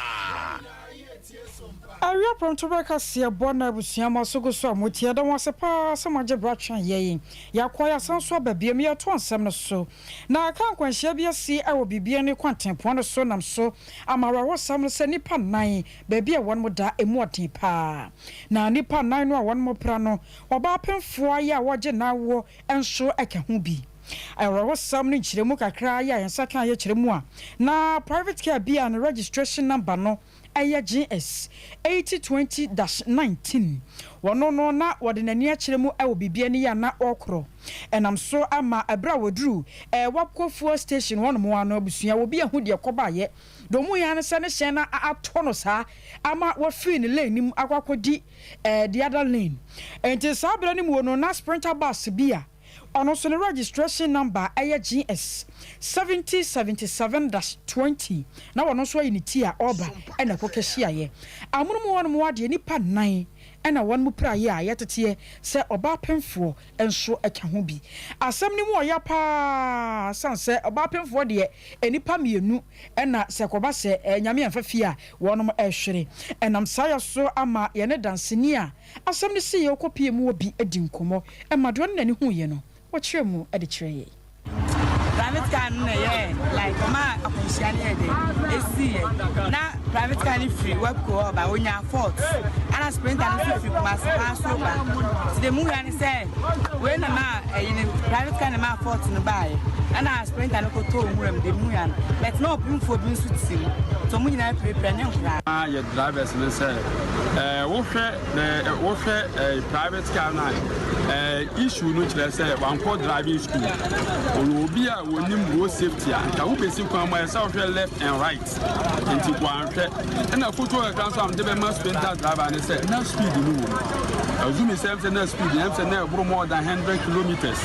Awia prɔmtoberɛ kaseɛ bɔ na abusua mo aso gu so a motie. Yɛda mo ase paa sɛ moagye berɛ atwɛn yɛn. Yɛakɔ yɛasan nso aba biom yɛretoa nsɛm no so. Na kaa nkwanhyia bi asi wɔ Bibiani kwantempɔn no so nam so ama awerɛhosɛm no sɛ nnipa nnan baabi a wɔnom da ɛmu ɔden paa. Na nnipa nnan no a wɔnom pra no ɔbaa pemfoɔ a yɛ a wɔgye n'awoɔ nso ka ho bi. Awerɛhosɛm no nkyerɛmu kakra yi a yɛn nsa kaeɛ kyerɛ mu a, na private car bi a ne registration number no yɛ GS 8020-19, wɔno no na wɔde n'ani akyerɛ mu wɔ biribi ani a na ɔrekorɔ. Ɛnam so ma ɛberɛ a wɔduruu Wapco fuel station hɔnom ara no, abusua obi anhu deɛ ɛkɔbaeɛ. Deɛ wɔhuiɛ ara ne sɛ ne hyɛn no atɔ no saa ama wafiri ne lane no mu akɔ akɔdi the other lane. Enti saa berɛ no mu no, na sprinter bus bi a ɔno nso ne registration number yɛ GS 7077-20 na ɔno nso ayi ne ti a ɔreba na ɛkɔ kɛhyiaeɛ. Amonom hɔ nom ara deɛ nnipa nnan na wɔn mu piraeɛ a yɛteteɛ sɛ ɔbaa pemfoɔ nso ka ho bi. Asɛm no mu ɔya pa ara sane sɛ ɔbaa pemfoɔ deɛ nnipa mmienu na sɛ ɛkɔba sɛ Nyame amfa fie a wɔnom rehwere. Ɛnam saa yɛ so ama yɛne danseni a asɛm no siiɛ ɔkɔpie mu wɔ bi di nkɔmmɔ ma deɛ ɔne n'ani huiɛ no ɔkyerɛ mu de kyerɛ yɛn. Private car no na ɛyɛɛ like ɔma akwanhyia no yɛ dɛ ɛsiiɛ na private car no firi Wapco hɔ ɔba ɔnyaa fault ɛna sprinter no nso firi Kumasi kwan so ba nti deɛ muhia ne sɛ wei na ma ɛyi no private car na ma fault no baeɛ ɛna sprinter no kɔtɔɔ nwura mu deɛ muhia no but na ɔpemfoɔ bi nso te mu nti ɔmo nyinaa pirapira ne nkoraa. Na yɛ drivers no sɛ ɛɛ wohwɛ ɛɛ wohwɛ ɛɛ private car no a ɛɛ issue no kyerɛ sɛ wankɔ driving school ɔyɛ obi a wɔnim road safety a nka wobɛsi kwan mu a ɛsɛ wohwɛ left and right nti wanhwɛ ɛna foto kakra nso a mede bɛma sprinter driver ne sɛ na speed no wɔ mu azumi sɛ sɛ na speed ɛm sɛ na ɛboro more than 100 kilometers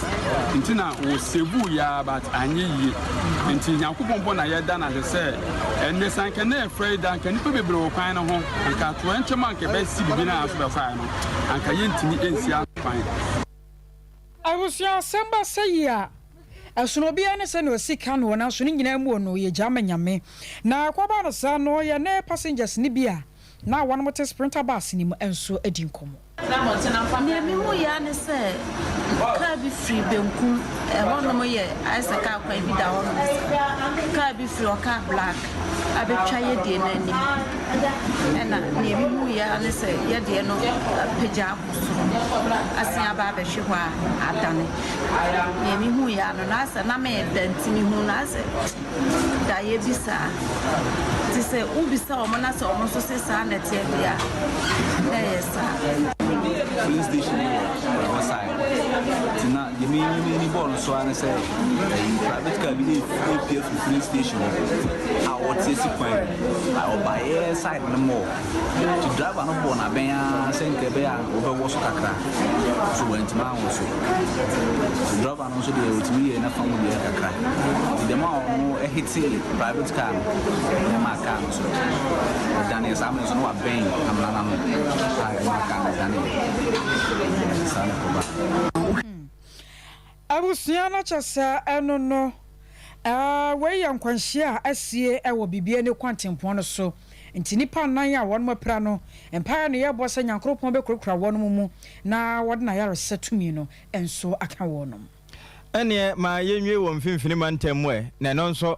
nti na wɔ yaa but anyɛ yie nti Nyankopɔn mpo na yɛda no ase sɛ ɛnnɛ sɛ anka na ɛfrɛ yi da anka nnipa bebree wɔ kwan no ho anka atoyerɛnkyɛm a anka ɛbɛsi biribi no a so bɛfae no anka yɛntumi nsi ano kwan. Abusua asɛm ba sɛ yi a, ɛsono obiara ne sɛnea ɔsi ka noɔ nanso ne nyinaa mu no yɛgyaa ma Nyame. Na ɛkɔbaa no saa no yɛne passengers no bi a na wɔnom te sprinter bus no mu nso di nkɔmmɔ. Nea mihui ara ne sɛ kaa bi firi benkum, ɛhɔnom yɛ ayɛ sɛ kaa kwan bi da hɔnom saa. Kaa bi firi hɔ, kaa black abɛtwa yɛ deɛ no anim. Ɛna nea mihui ara ne sɛ yɛ deɛ no apagya akɔ soro asen aba abɛhwe hɔ a adane. Nea mihui ara no, na asɛ na meda nti mihuu no asɛ daeɛ bi saa. Nti sɛ wobisa wɔn na sɛ wɔn nso se saa na ɛteɛ deɛ a, na ɛyɛ saa. Filling station bi wɔ ɛhɔ side nti na deɛ me m'ani bɔɔ no so ara ne sɛ ɛyi private car bi repia firi filling station hɔ a ɔte asi kwan mu a ɔbaeɛ side no mɔɔ nti driver no bɔɔ n'abɛn ara sɛ nka ɛbɛyɛ a wɔbɛwɔ so kakra so wantumi anwɔ so nti driver no nso deɛ ɔtumi yɛɛ n'afa mu deɛ kakra nti dɛm a ɔno ɛhetee private car no na ɛmaa car no so ɛdaneɛ saa mmerɛ nso na wabɛn amena no ano a ɛmaa car no daneɛ saa na ɛkɔbaa. Abusua no kyɛ sɛ ɛno no wei yɛ nkwanhyia a asie wɔ Bibiani kwantempɔn no so nti nnipa nnan a wɔnom apira no mpaeɛ na yɛbɔ sɛ Nyankoropɔn bɛkurakura wɔnom mu na wɔde n'ayaresa tumi no nso aka wɔnom. Ɛnneɛ ma yɛnwie wɔ Mfimfini Mantam mu ɛ, na ɛno nso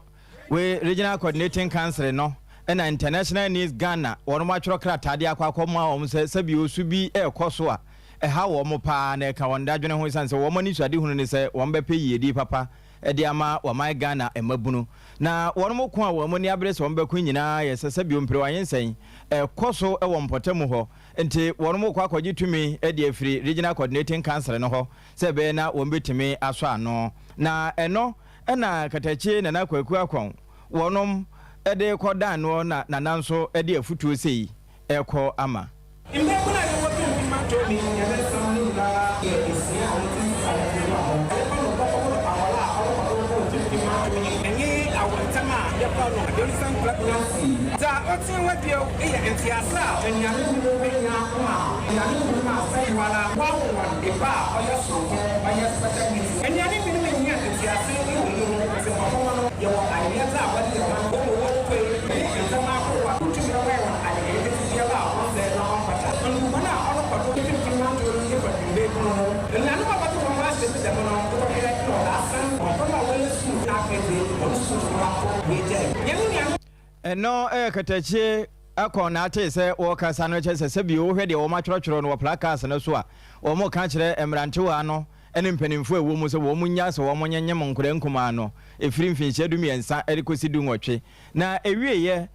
wei Regional Coordinating Council no na International Needs Ghana wɔnom atwerɛ krataa de akɔ akɔma wɔn sɛ sɛbi osu bi rekɔ so a ɛha wɔn pa ara na ɛka wɔn dadwene ho ɛsiane sɛ wɔn anisoadehunu ne sɛ wɔn bɛpɛ yiedie papa de ama wɔman Ghana mmabunu na wɔnom ko a wɔn ani abere sɛ wɔn bɛko nyinaa yɛ sɛ sɛbi mperewa-nyensɛn ɛkɔ so wɔ mpɔtamu hɔ Enti wɔrekɔ akɔgye tumi de afiri Regional Coordinating Council no hɔ sɛ ɛbɛyɛ na wɔbɛtumi asɔ ano. Na ɛno na Katakyie Nana Kwaku Akong, wɔnom de rekɔdan noɔ na Nana nso de afutuo sei rekɔ ama. Mbaabun a yɛwɔ tum ma Tony hɛn nsɛm no nyinara yɛ esia a wɔtse sika no do hɔ. Yɛfa no bɔkɔbor awar a ɔrokɔ do wɔ Tumfi Mantɔw yi nye awartsɛm a yɛfa no adolescent pregnancy. Dza otsia hɔ bio yɛ ntsease a enuanom binom enya ma enuanom binom a sɛ woara wɔawo hɔn ba a ɔyɛ soronko, ɔyɛ special needs. Enuanom binom nnya ntsease wɔ iyi ho, ntsi mboframba no yɛwɔ ayɛyɛdze a wɔdze yɛ hɔn, wɔma wopue nye ndzɛmba ahorow a wotum yɛ hɔn ayɛyɛdze biara a ɔnnsɛ na ɔmmfata. Ndwuma a ɔrokɔ do finimfin mantɔw yi fa mbaabun ho. Enuanom a wɔdze hɔnho ahyɛ mu dɛm no, ebɔhwɛ na ɔasan mboframba a wɔyɛ skuul na afei dze hɔn skuul no akɔ woegyae. Hɛn nuanom. Ɛno yɛ katakyie kɔn na atee sɛ wɔrekasa no kyerɛ sɛ sɛbio wohwɛ deɛ wɔatwerɛtwerɛ no wɔ placards no so a, wɔreka kyerɛ mmerantewaa no ne mpanimfoɔ a ɛwɔ mu sɛ wɔn nnya sɛ wɔn nyenyem nkwadaa nkumaa no ɛfiri mfinhyia du mmiɛnsa de kɔsi du nwɔtwe. Na ɛwieɛ,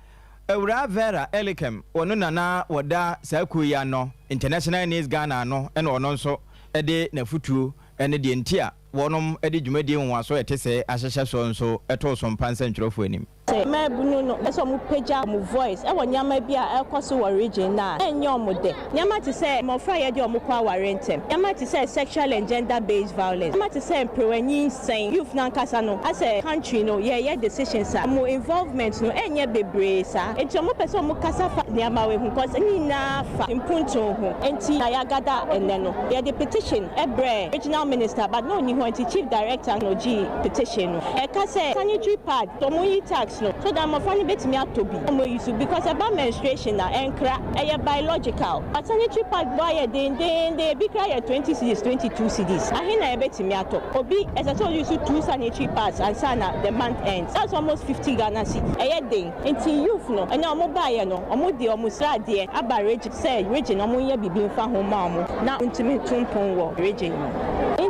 Awuraa Vera Elikem, ɔno na na wɔda saa kuo yi ano, International Needs Ghana ano, ɛna ɔno nso de n'afotuo ne deɛ nti a wɔnom de dwumadie nwonwaso a ɛte sɛɛ ahyehyɛ soɔ nso too so mpa nsɛntwerɛfoɔ anim. Sɛ mmaabunu no pɛ sɛ wɔpagya wɔn voice wɔ nneɛma bi a ɛrekɔ so wɔ region no a, ɛnyɛ wɔn dɛ. Nneɛma te sɛ mmɔfra a yɛde wɔn kɔ aware ntɛm, nneɛma te sɛ sexual and gender based violence, nneɛma te sɛ mperewanyinsɛn, youth no ankasa no, asɛ country no yɛreyɛ decisions a, wɔn involvement no ɛnyɛ bebree saa. Enti wɔpɛ sɛ wɔkasa fa nneɛma wei ho cause ne nyinaa fa mpuntuo ho. Enti na yɛagada ɛnnɛ no. Yɛde petition brɛɛ regional minister but na ɔnni hɔ nti chief director na ɔgyee petition no. Ɛka sɛ sanitary pad Wɔn yi tax no so that mmɔfra no bɛtumi atɔ bi wɔn ayi so because ɛba menstruation a ɛnkra ɛyɛ biological but sanitary pad bɔ ayɛ dendeenden ebi koraa yɛ 20 cedis 22 cedis ahe na yɛbɛtumi atɔ obi ɛsɛ sɛ ɔuse two sanitary pads ansa na the month ends that's almost 50 Ghana cedis ɛyɛ den nti youth no ɛnɛ wɔn baeɛ no wɔn de wɔn sradeɛ aba region sɛ region wɔn nyɛ biribi mfa ho mma wɔn na wɔntumi ntu mpon wɔ region mu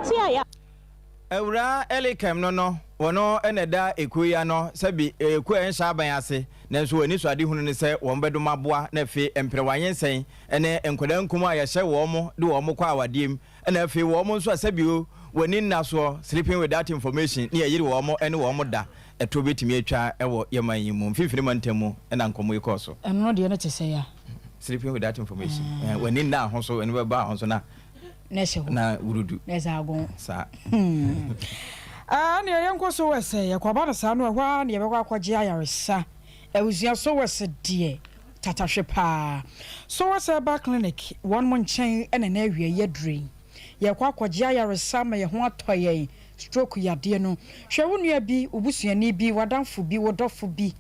nti a yɛ. Awuraa Elikem no no, ɔno na ɛda ekuo yi ano, sɛbi ɛyɛ kuo a ɛnhyɛ aban ase, nanso wɔn anisoadehunu ne sɛ wɔn bɛdom aboa na afei mperewanyinsɛn ne nkwadaa nkum a yɛhyɛ wɔn de wɔn kɔ awadeɛ mu, ɛna afei wɔn nso a sɛbi wɔn ani nna soɔ, sleeping without information, ne yɛyere wɔn ne wɔn da, ɛtoɔ bɛtumi atwa wɔ yɛn man yi mu. Mfimfini mantam mu na nkɔmmɔ yi kɔɔ so. Ɛno no deɛ no te sɛn a? Sleeping without information, wɔn ani nna ho so, wɔn ani bɛba ho so na. na ɛhyɛ hɔ na wurudu na ɛsɛ agon saa. Hmm. Ah, nea yɛnkɔ so wɔ sɛ yɛkɔba no saa no ɛhɔ ara na yɛbɛkɔ akɔgye ayaresa. Abusua so wɔ sɛ deɛ tatahwe paa. So wɔ sɛ ɛba clinic wɔn mo nkyɛn ɛna na awia yi aduru yi. Yɛkɔ akɔgye ayaresa ma yɛn ho atɔ yɛn stroke yadeɛ no. Hwɛ wo nua bi, wo busuani bi, w'adamfo bi, wo dɔfo bi.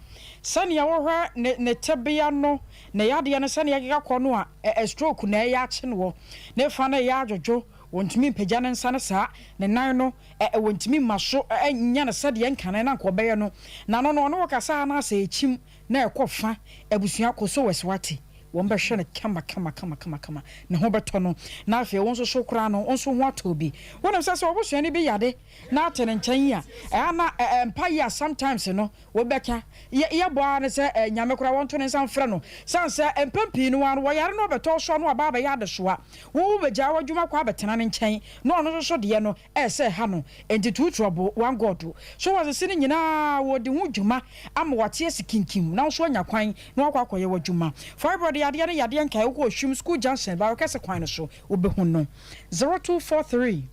Sɛnea wohwɛ ne ne tebea no Ne yadeɛ no sɛdeɛ ɛkeka kɔ no a, ɛ stroke na ɛyɛ akye noɔ. Ne fa no ɛyɛ adwodwo, ɔntumi mpagya ne nsa no saa, ne nan no, ɛ ɔntumi mma so nyɛ no sɛdeɛ nkane na anka ɔbɛyɛ no. N'ano no, ɔne wo kasa a na asɛ ɛkyim na ɛkɔ fa. Abusua kɔ so wɛs wate, wɔn bɛhwɛ no kama kama kama kama kama, ne ho bɛtɔ no. Na afei wo nso so koraa no, wo nso ho atɔ wo bi. Wonim sɛ sɛ w'abusuani bi yade na ate ne nkyɛn yi a, ɛyɛ a na ɛ mpaeɛ a sometimes no, Wobɛka. Yɛ yɛbɔ ara ne sɛ eh, Nyame koraa wɔnto ne nsa mfrɛ no. Sane sɛ mpɛn pii no ara no wɔyare na ɔbɛtɔ wo so a na waba abɛyɛ adesoa. Wo wobɛgyaa w'adwuma kɔ abɛtena ne nkyɛn na ɔno nso so deɛ no ɛsɛ ɛha no. Enti two trouble, one God. So wɔasese no nyinaa wɔredi ho dwuma ama wate asi kinkim na wo nso woanya kwan na woakɔ akɔyɛ w'adwuma. Fibroid yadeɛ ne yadeɛ nkaeɛ wokɔ Oshwim school junction Barekɛse kwan no so wobɛhu no. 0243.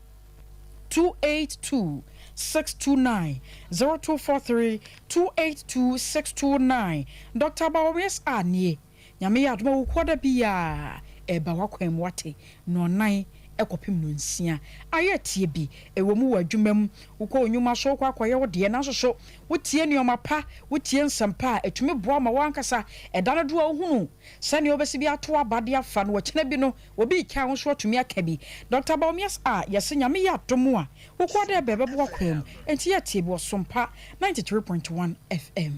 282 629 0243 282 629 Doctor Bawumia a nie Nyame yɛ adom a wo da biaa ɛɛba w'akwan mu wate Nnɔnnan kɔpem nnɔnsia ayɛ tie bi ɛwɔ mu wɔ adwuma mu wokɔ wo nnwuma so wokɔ akɔyɛ wo deɛ nanso so wotie nnoɔma pa wotie nsɛm pa a ɛtumi boa ma w'ankasa ɛda no do a wohunu sɛnea wobɛsi bi ato aba de afa no ɔkyena bi no Obi reka a wo nso watumi aka bi. Doctor Bawumias a yɛse Nyame yɛ adom a wokɔ dɛ bɛ bɛboa kwan mu nti yɛ tie bi wɔ Sompa 93.1 FM.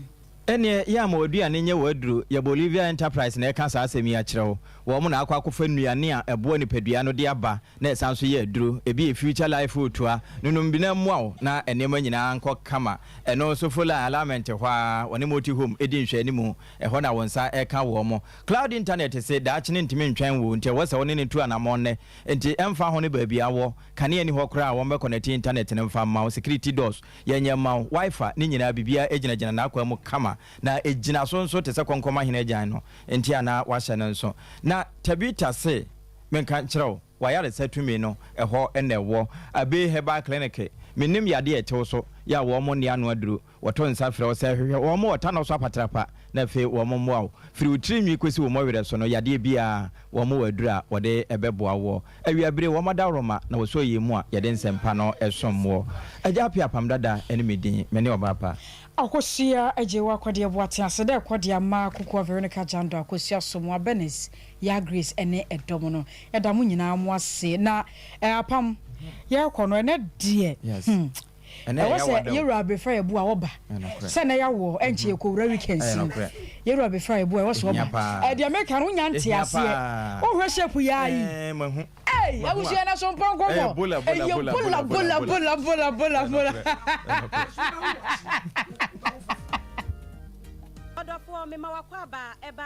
Ɛneɛ yɛ ama w'aduane nyɛ w'aduro, yɛ Bolivia Enterprise na ɛka saa asɛm yi akyerɛ wo. Wɔn na akɔ akɔfa nnuane a ɛboa nipadua no de aba na ɛsan nso yɛ aduro. Ebi yɛ Future Life Otua. Nonom bi na ɛmmoa wo na nneɛma nyinaa nkɔ kama. Ɛno nso Fola Alignment hɔ ara, wɔne Multi Home di nhwɛanimu. Ɛhɔ na wo nsa reka wɔn. Cloud Internet se daakye no ntumi ntwɛn wo nti ɛwɔ sɛ wo ne no tu anammɔn nnɛ. Enti ɛmfa ho ne baabi a wɔ, kanea nni hɔ koraa a wɔbɛkɔnɛte internet no mfa mma wo, security doors yɛnyɛ mma wo, Wi-Fi, ne nyinaa biribiara gyinagyina n'akwan mu kama na ɛgyina so nso te sɛ kɔnkɔm ahene agyan no nti a na wahyɛ no nso. Na Tabitha se menka nkyerɛ wo, w'ayaresa tumi no ɛhɔ na ɛwɔ. Abbey Herbal Clinic, mennim yadeɛ a ɛte wo so yɛ a wɔn nni ano aduro. Wɔto nsa frɛ wo sɛ hwehwɛ wɔn wɔ tanɔ so apatrapa na afei wɔn mmoa wo. Firi wo tiri nwi kɔsi wo mmɔwerɛ so no, yadeɛ biara, wɔn wɔ aduro a wɔde bɛboa woɔ. Awiabere, wɔn adaworoma na wɔsɔ yɛn mu a yɛde nsɛmpa no som woɔ. Agya Appiah Apam Dada ne me din, me ne ɔbaa pa. Akosua Agyewa Kɔdeɛ Boateng Aseda Ɛkɔdeɛ Ama Kukuwa Veronica Jando Akosua Somoa Bernice Yaa Grace ɛne ɛdɔm no yɛda mo nyinaa mo ase na Apam yɛrekɔ no ɛnɛ deɛ hmm. Ɛwɔ sɛ yɛwura abefra yɛ bu a ɔba sɛ nɛ yɛawoɔ ɛnkyɛ yɛkɔ wura weekends mu yɛwura abefra yɛ bu a ɛwɔ sɛ ɔba ɛdeɛ meka no wonya nte aseɛ wohwɛ shape yaa yi ei abusua na so mpɔ nkɔmmɔ ɛyɛ bola bola bola bola bola bola. Ɔdɔfoɔ, mema w'akwaaba ɛba.